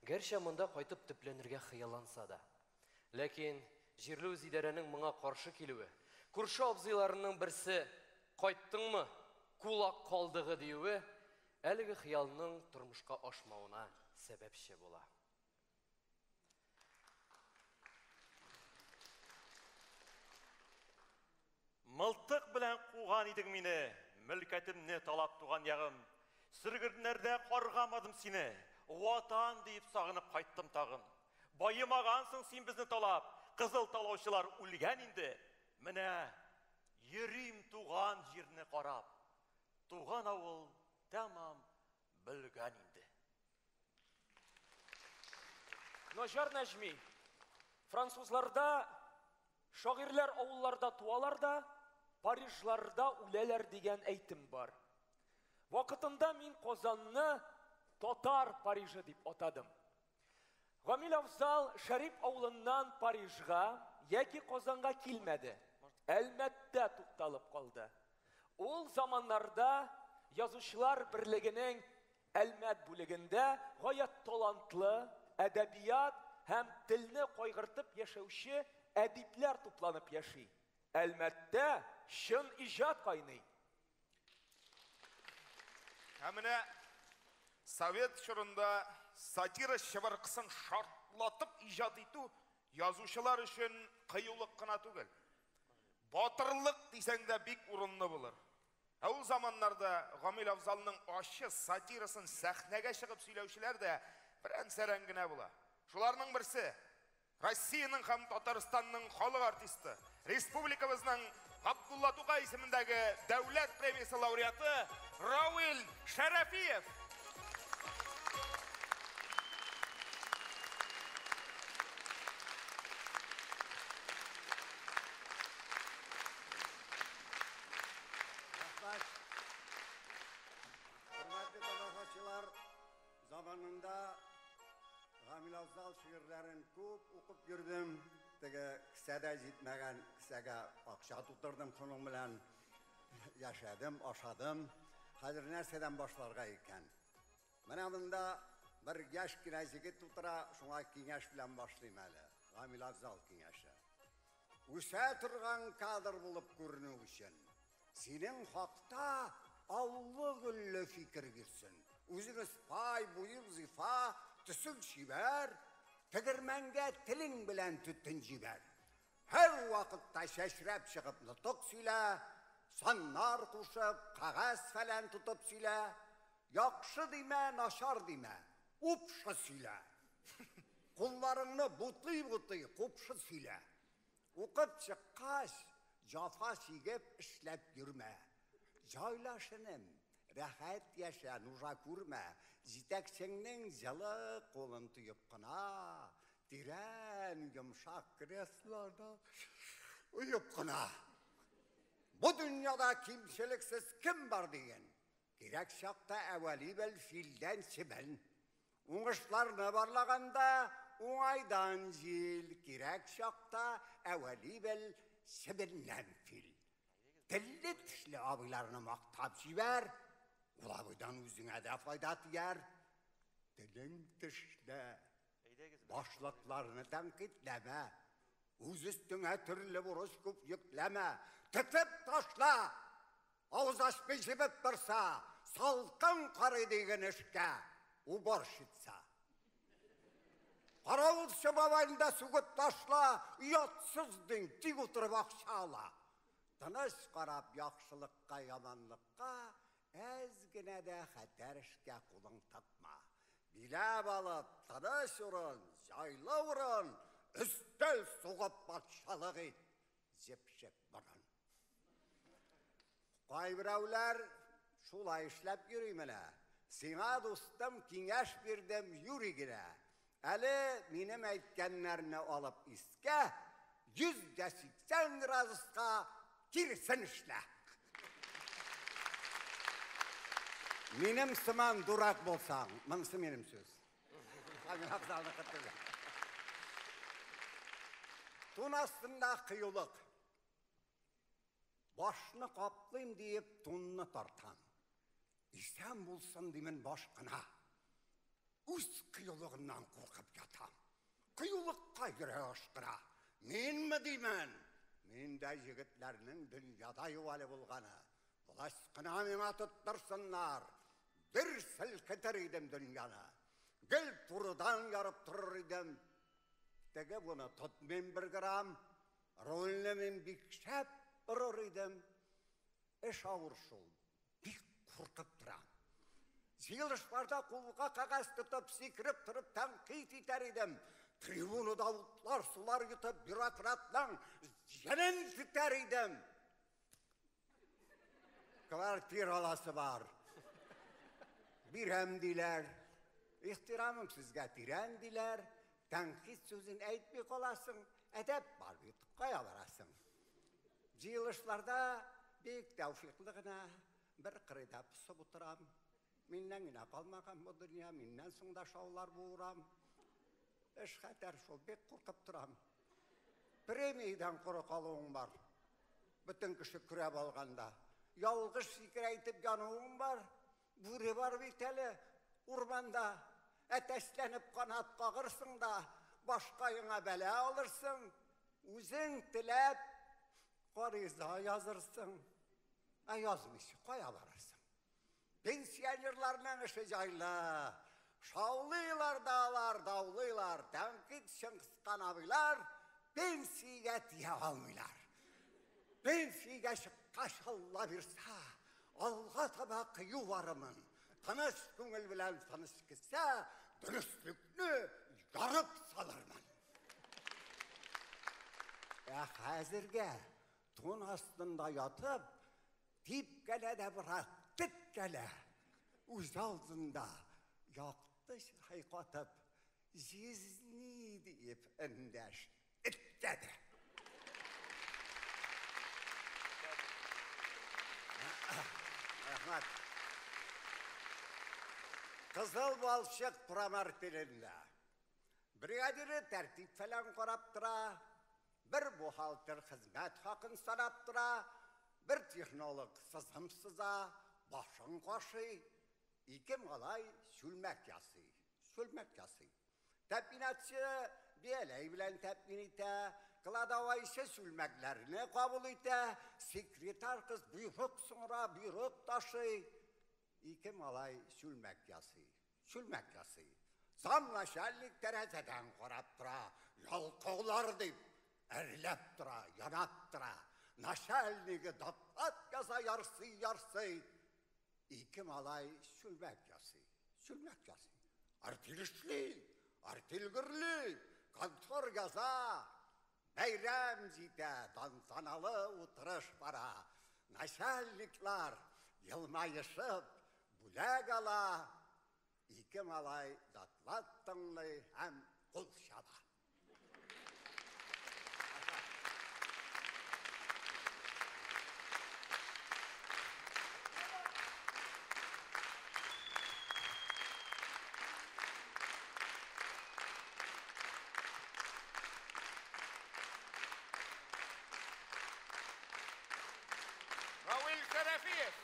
Гәрчә монда кайтып төпләнергә хыялланса да. Ләкин җирле үзидарәнең моңа каршы килүе, күрше абзыйларының берсе Кайттыңмы, кулак калдыгы диюе әлеге хыялның тормышка ашмавына сәбәпче була. Мылтык белән куган идең мине, мөлкәтемне талап туган ягым. Сөргеннәрдә каргамадым сине, Ватан диеп сагынып кайттым тагын. Баемагансың син безне талап, кызыл талаучылар үлгән инде. Менә йөрим туган җирне карап, туган авыл тәмам бөлгән инде. Наҗар Нәҗми. Французларда шагыйрьләр авылларда туалар да, Парижларда үләләр дигән әйтем бар. Вакытында мин Казанны татар Парижы дип атадым. Гамил Афзал Шәрип авылыннан Парижга яки Казанга килмәде. Әлмәттә тукталып калды. Ул заманнарда Язучылар берлегенең Әлмәт бүлегендә гаять талантлы, әдәбият һәм телне кайгыртып яшәүче әдипләр тупланып яши. Әлмәттә чын иҗат кайный. Ә менә совет чорында сатира чыбыркысын шартлатып иҗат итү язучылар өчен кыюлык кына түгел, батырлык дисәң дә бик урынлы булыр. Ә ул заманнарда Гамил Афзалның ачы сатирасын сәхнәгә чыгып сөйләүчеләр дә берән-сәрән генә була. Шуларның берсе, Россиянең һәм Татарстанның халык артисты, республикабызның Габдулла Тукай исемендәге дәүләт премиясе лауреаты Равил Шәрәфиев. Монда Гамил Афзал шигырьләрен күп укып йөрдем. Теге кесәдә җитмәгән кесәгә акча тутырдым, шуның белән яшәдем, ашадым. Хәзер нәрсәдән башларга икән? Менә монда бер яшь кенә җегет утыра, шуңа киңәш белән башлыйм әле. Гамил Афзал киңәше. Үсә торган кадр булып күренү өчен синең хакта аллы-гөлле фикер йөрсен. Үзең ыспай, буең зифа, төсең чибәр, тегермәнгә телең белән төтен җибәр. Һәр вакытта чәчрәп чыгып нотык сөйлә, саннар кушып, кәгазь фәлән тотып сөйлә. Яхшы димә, начар димә, упшы сөйлә. Кулларыңны бутый-бутый, купшы сөйлә. Укып чыккач, җафа чигеп эшләп йөрмә. Җайлаш, энем, рәхәт яшә, нужа күрмә. Җитәкчеңнең җылы кулын тоеп кына, тирән йомшак креслода оеп кына. Бу дөньяда кимчелексез кем бар диген? Кирәк чакта әвәли бел филдән чебен. Уңышларны барлаганда уңайдан җил, кирәк чакта әвәли бел чебеннән фил. Телле тешле абыйларны мактап җибәр, ул абыйдан үзеңә дә файда тияр. Телең тешлә, башлыкларны тәнкыйтьләмә, үз өстеңә төрле бурыч күп йөкләмә, тетеп ташла, авыз ачмый җебеп торса, салкын карый диген эшкә, уборщица. Каравылчы бабайны да сүгеп ташла, оятсыз дин, тик утырып акча ала. Тыныч карап яхшылыкка, яманлыкка, әз генә дә хәтәр эшкә кулың тыкма. Биләп алып, тыныч урын, җайлы урын, өстәл сугып патшалык ит, җепшек борын. Кайберәүләр шулай эшләп йөри менә. Сиңа, дустым, киңәш бирдем юри генә. Әле минем әйткәннәрне алып искә, 180 градуска киресен эшлә. Минем сыман дурак булсаң, монысы минем сүз. Камил Афзалныкы түгел. Тун астында кыюлык. Башны каплыйм диеп тунны тартам. Исән булсын димен баш кына. Үз кыюлыгыннан куркып ятам. Кыюлыкка йөрәк ашкына. Минме димен? Мин дә егетләрнең дөньяда юк әле булганы. Власть кына миңа тоттырсыннар. Бер селкетер идем дөньяны. Гел турыдан ярып торыр идем. Теге буны тотмыйм бер грамм. Рульне мин бик шәп борыр идем. Эш авыр шул, бик куркып торам. Җыелышларда кулга кәгазь тотып, сикереп торып тәнкыйть итәр идем. Трибунада утлар, сулар йотып, бюрократның җенен тетәр идем. Квартира аласы бар. Бирәм диләр. Ихтирамым сезгә тирән диләр. Тәнкыйть сүзен әйтми каласың. Әдәп бар бит, кая барасың? Җыелышларда бик тәүфиклы гына бер кырыйда посып утырам. Миннән генә калмаган бу дөнья, миннән соң да шаулар бу урам. Эш хәтәр шул, бик куркып торам. Премиядән коры калуың бар. Бөтен кеше көрәп алганда. Ялгыш фикер әйтеп януың бар. Бүре бар бит әле урманда. Әтәчләнеп канат кагырсың да, башкаеңа бәла алырсың. Үзең теләп гариза язырсың. Ә язмыйча кая барырсың? Пенсионерларның эше җайлы. Шаулыйлар да алар, даулыйлар. Тәнкыйть чыңгыскан абыйлар пенсиягә тия алмыйлар. Пенсиягә чыккач, Алла бирса, алга таба кыю барымын. Тыныч күңел белән тыныч кесә, дөреслекне ярып салырмын. Ә хәзергә тун астында ятып, типкәлә дә брат, теткәлә. Үз алдында якты чырай катып, җизни диеп эндәш эткә дә. Рәхмәт. Кызыл балчык промартелендә. Бригадиры тәртип фәлән карап тора, бер бухгалтер хезмәт хакын санап тора, бер технолог сызым сыза, башын кашый, ике малай чүлмәк ясый, чүлмәк ясый. Тәэминатчы бияләй белән тәэмин итә, кладовойчы чүлмәкләрне кабул итә, секретарь кыз боерык соңра боерык ташый. Ике малай чүлмәк ясый, чүлмәк ясый. Зам начальник тәрәзәдән карап тора, ялкаулар дип әрләп тора, янап тора. Начальнигы доклад яза ярсый ярсый. Ике малай чүлмәк ясый, чүлмәк ясый. Артель эшли, артель гөрли, контор яза. Бәйрәм җитә, тантаналы утырыш бара. Начальниклар елмаешып бүләк ала. Ике малай доклад тыңлый һәм кул чаба. Равил Шәрәфиев.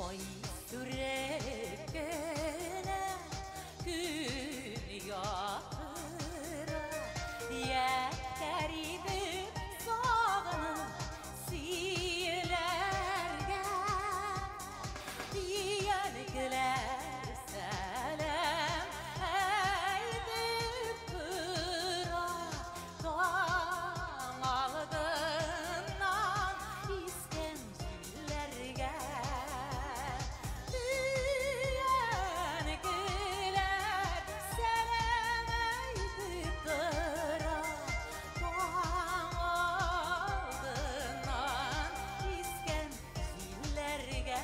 Ай сүрелеп кенә көн яктыра, Яшьтәр идек сагынып сөйләргә. Өянкеләр сәлам әйтеп тора, Таң алдыннан искән җилләргә. Өянкеләр сәлам әйтеп тора, Таң алдыннан искән җилләргә.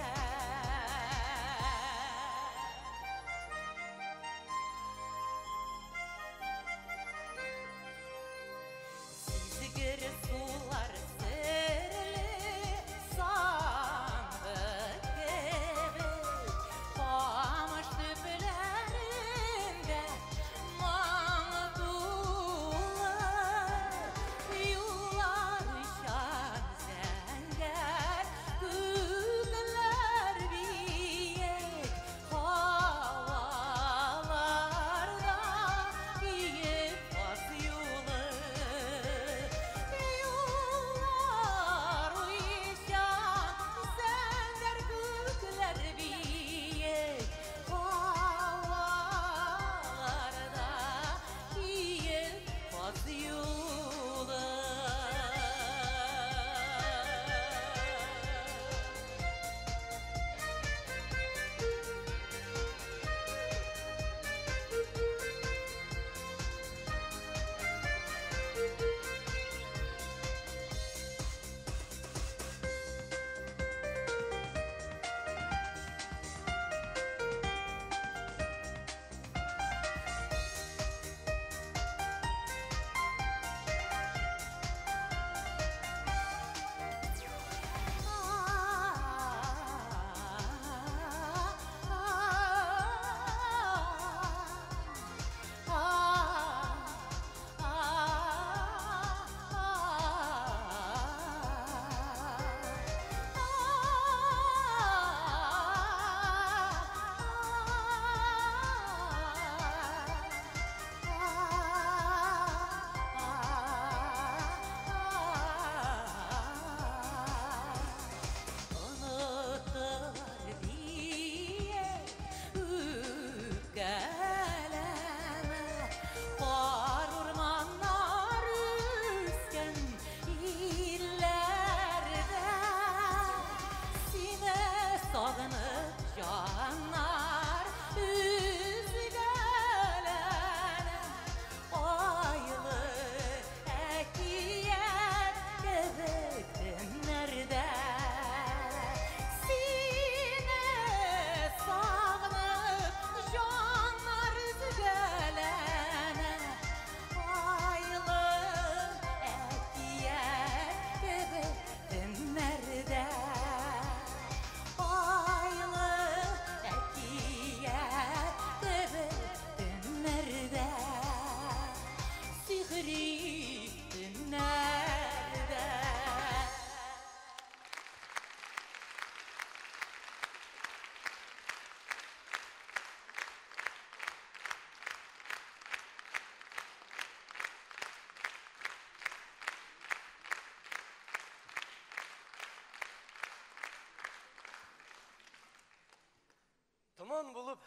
Сизгер сулар серле сандык кебек, Камыш төпләрендә моң тулы. Юллар очан зәңгәр күкләр биек, Һаваларда киек каз юлы.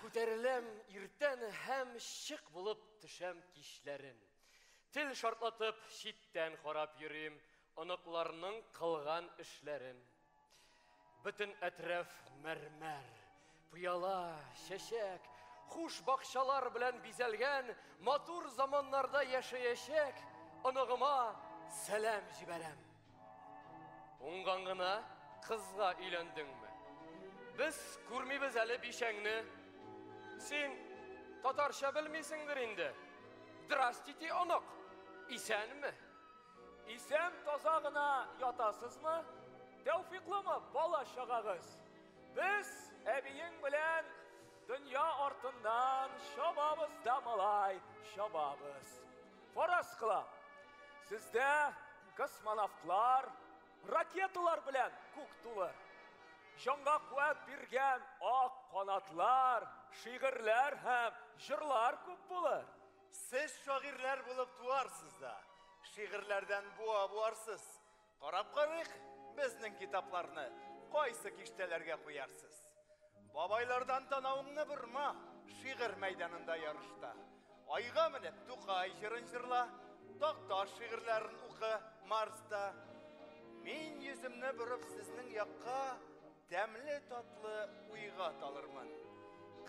Күтәреләм иртән һәм чык булып төшәм кичләрен. Тел шартлатып читтән карап йөрим оныкларның кылган эшләрен. Бөтен әтрәф мәрмәр, пыяла, чәчәк, хуш бакчалар белән бизәлгән матур заманнарда яшәячәк оныгыма сәлам җибәрәм. Уңган гына кызга өйләндеңме? Без күрмибез әле бишәңне. Син татарча белмисеңдер инде. Здрастите, онык. Исәнме? Исән таза гына ятасызмы? Тәүфиклымы бала чагагыз? Без әбиең белән дөнья артыннан чабабыз да малай, чабабыз. Фараз кылам. Сездә космонавтлар, ракеталар белән күк тулыр. Җанга куәт биргән ак канатлар, шигырьләр һәм җырлар күп булыр. Сез шагыйрьләр булып туарсыз да, шигырьләрдән буа буарсыз. Карап карыйк безнең китапларны кайсы киштәләргә куярсыз. Бабайлардан танавыңны борма, шигырь мәйданында ярышта. Айга менеп Тукай җырын җырла, Такташ шигырьләрен укы Марста. Мин йөземне борып сезнең якка тәмле татлы уйга талырмын.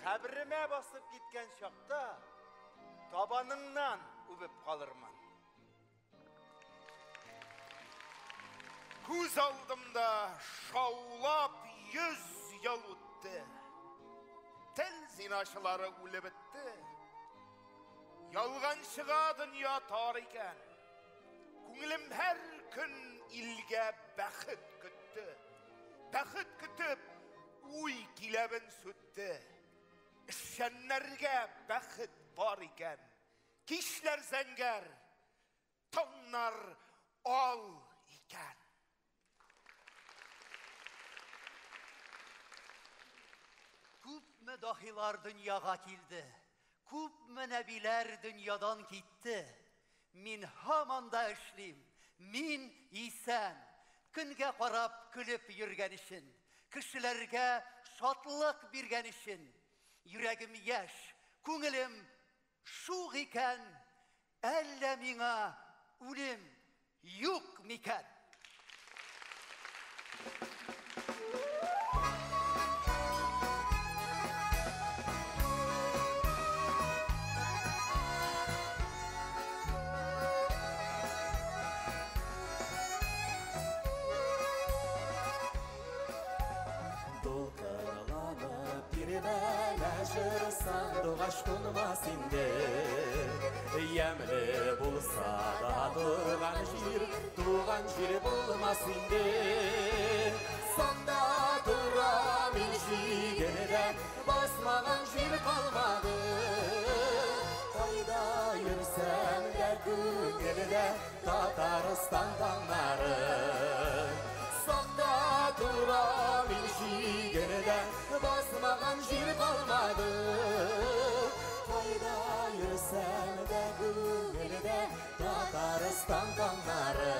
Каберемә басып киткән чакта табаныңнан үбеп калырмын. Күз алдымда шаулап 100 ел үтте. Тел зиначылары үлеп бетте. Ялганчыга дөнья тар икән. Күңелем һәр көн илгә бәхет көтте. Бәхет көтеп, уй киләбен сүтте. Эшчәннәргә бәхет бар икән. Кичләр зәңгәр, таңнар ал икән. Күпме даһилар дөньяга килде, күпме нәбиләр дөньядан китте. Мин һаман да эшлим, мин исән. Көнгә карап көлеп йөргән өчен, кешеләргә шатлык биргән өчен. Йөрәгем яшь, күңелем шук икән, әллә миңа үлем юк микән? Дулкынланып тирбәлә җыр сандугач кунмас инде. Ямьле булса да торган җир, туган җир булмас инде. Санда торам ил чигендә, басмаган җир калмады. Кайда йөрсәм дә күңелдә Татарстан таңнары. Сакта торам ил чигендә, басмаган җир калмады. Кайда йөрсәм дә күңелдә Татарстан таңнары.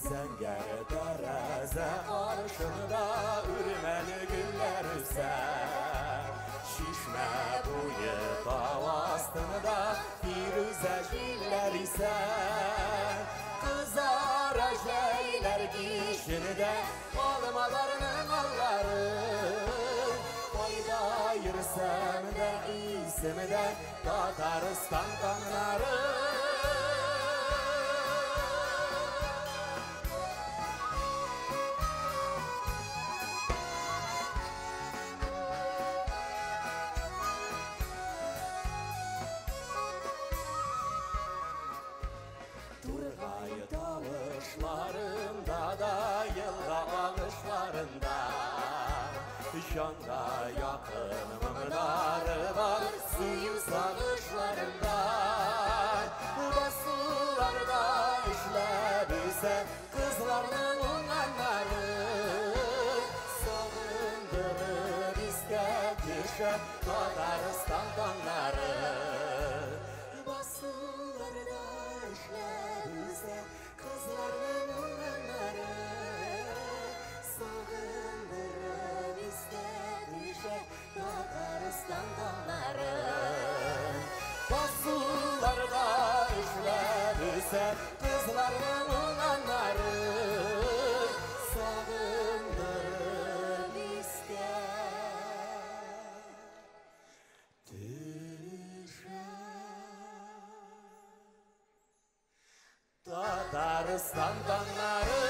Зәңгәр тәрәзә каршында үрмәле гөлләр үсә. Чишмә буе тау астында фирүзә җилләр исә. Кызара җәйләр кичендә алмаларның аллары. Кайда йөрсәм дә исемдә Татарстан таңнары. Тургай тавышларында да, елга агышларында җанга якын моңнары бар, сөю сагышларында. Басуларда эшләп үсә кызларның уңганнары. Сагындырып искә төшә Татарстан таңнары. Басуларда эшләп үсә кызларның уңганнары. Татарстан таңнары.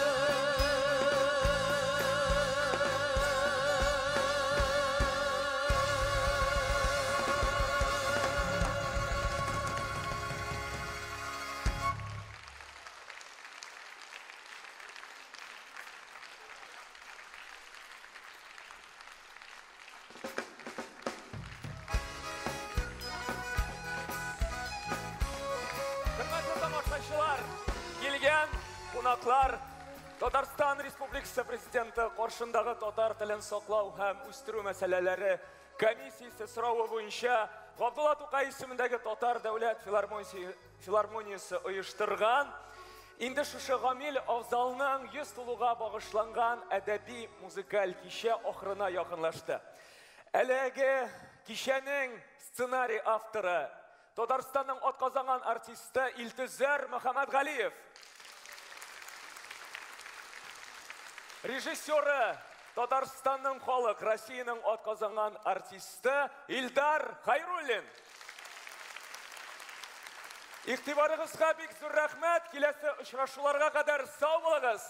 Хөрмәтле тамашачылар, килгән кунаклар, Татарстан Республикасы Президенты каршындагы татар телен саклау һәм үстерү мәсьәләләре комиссиясе соравы буенча Габдулла Тукай исемендәге Татар дәүләт филармониясе оештырган инде шушы Гамил Афзалның 100 тулуга багышланган әдәби музыкаль кичә ахырына якынлашты. Әлеге кичәнең сценарий авторы Татарстанның атказанган артисты Илтөзәр Мөхәммәтгалиев. Режиссеры Татарстанның халык, Россиянең атказанган артисты Илдар Хайруллин. Игътибарыгызга бик зур рәхмәт. Киләсе очрашуларга кадәр сау булыгыз.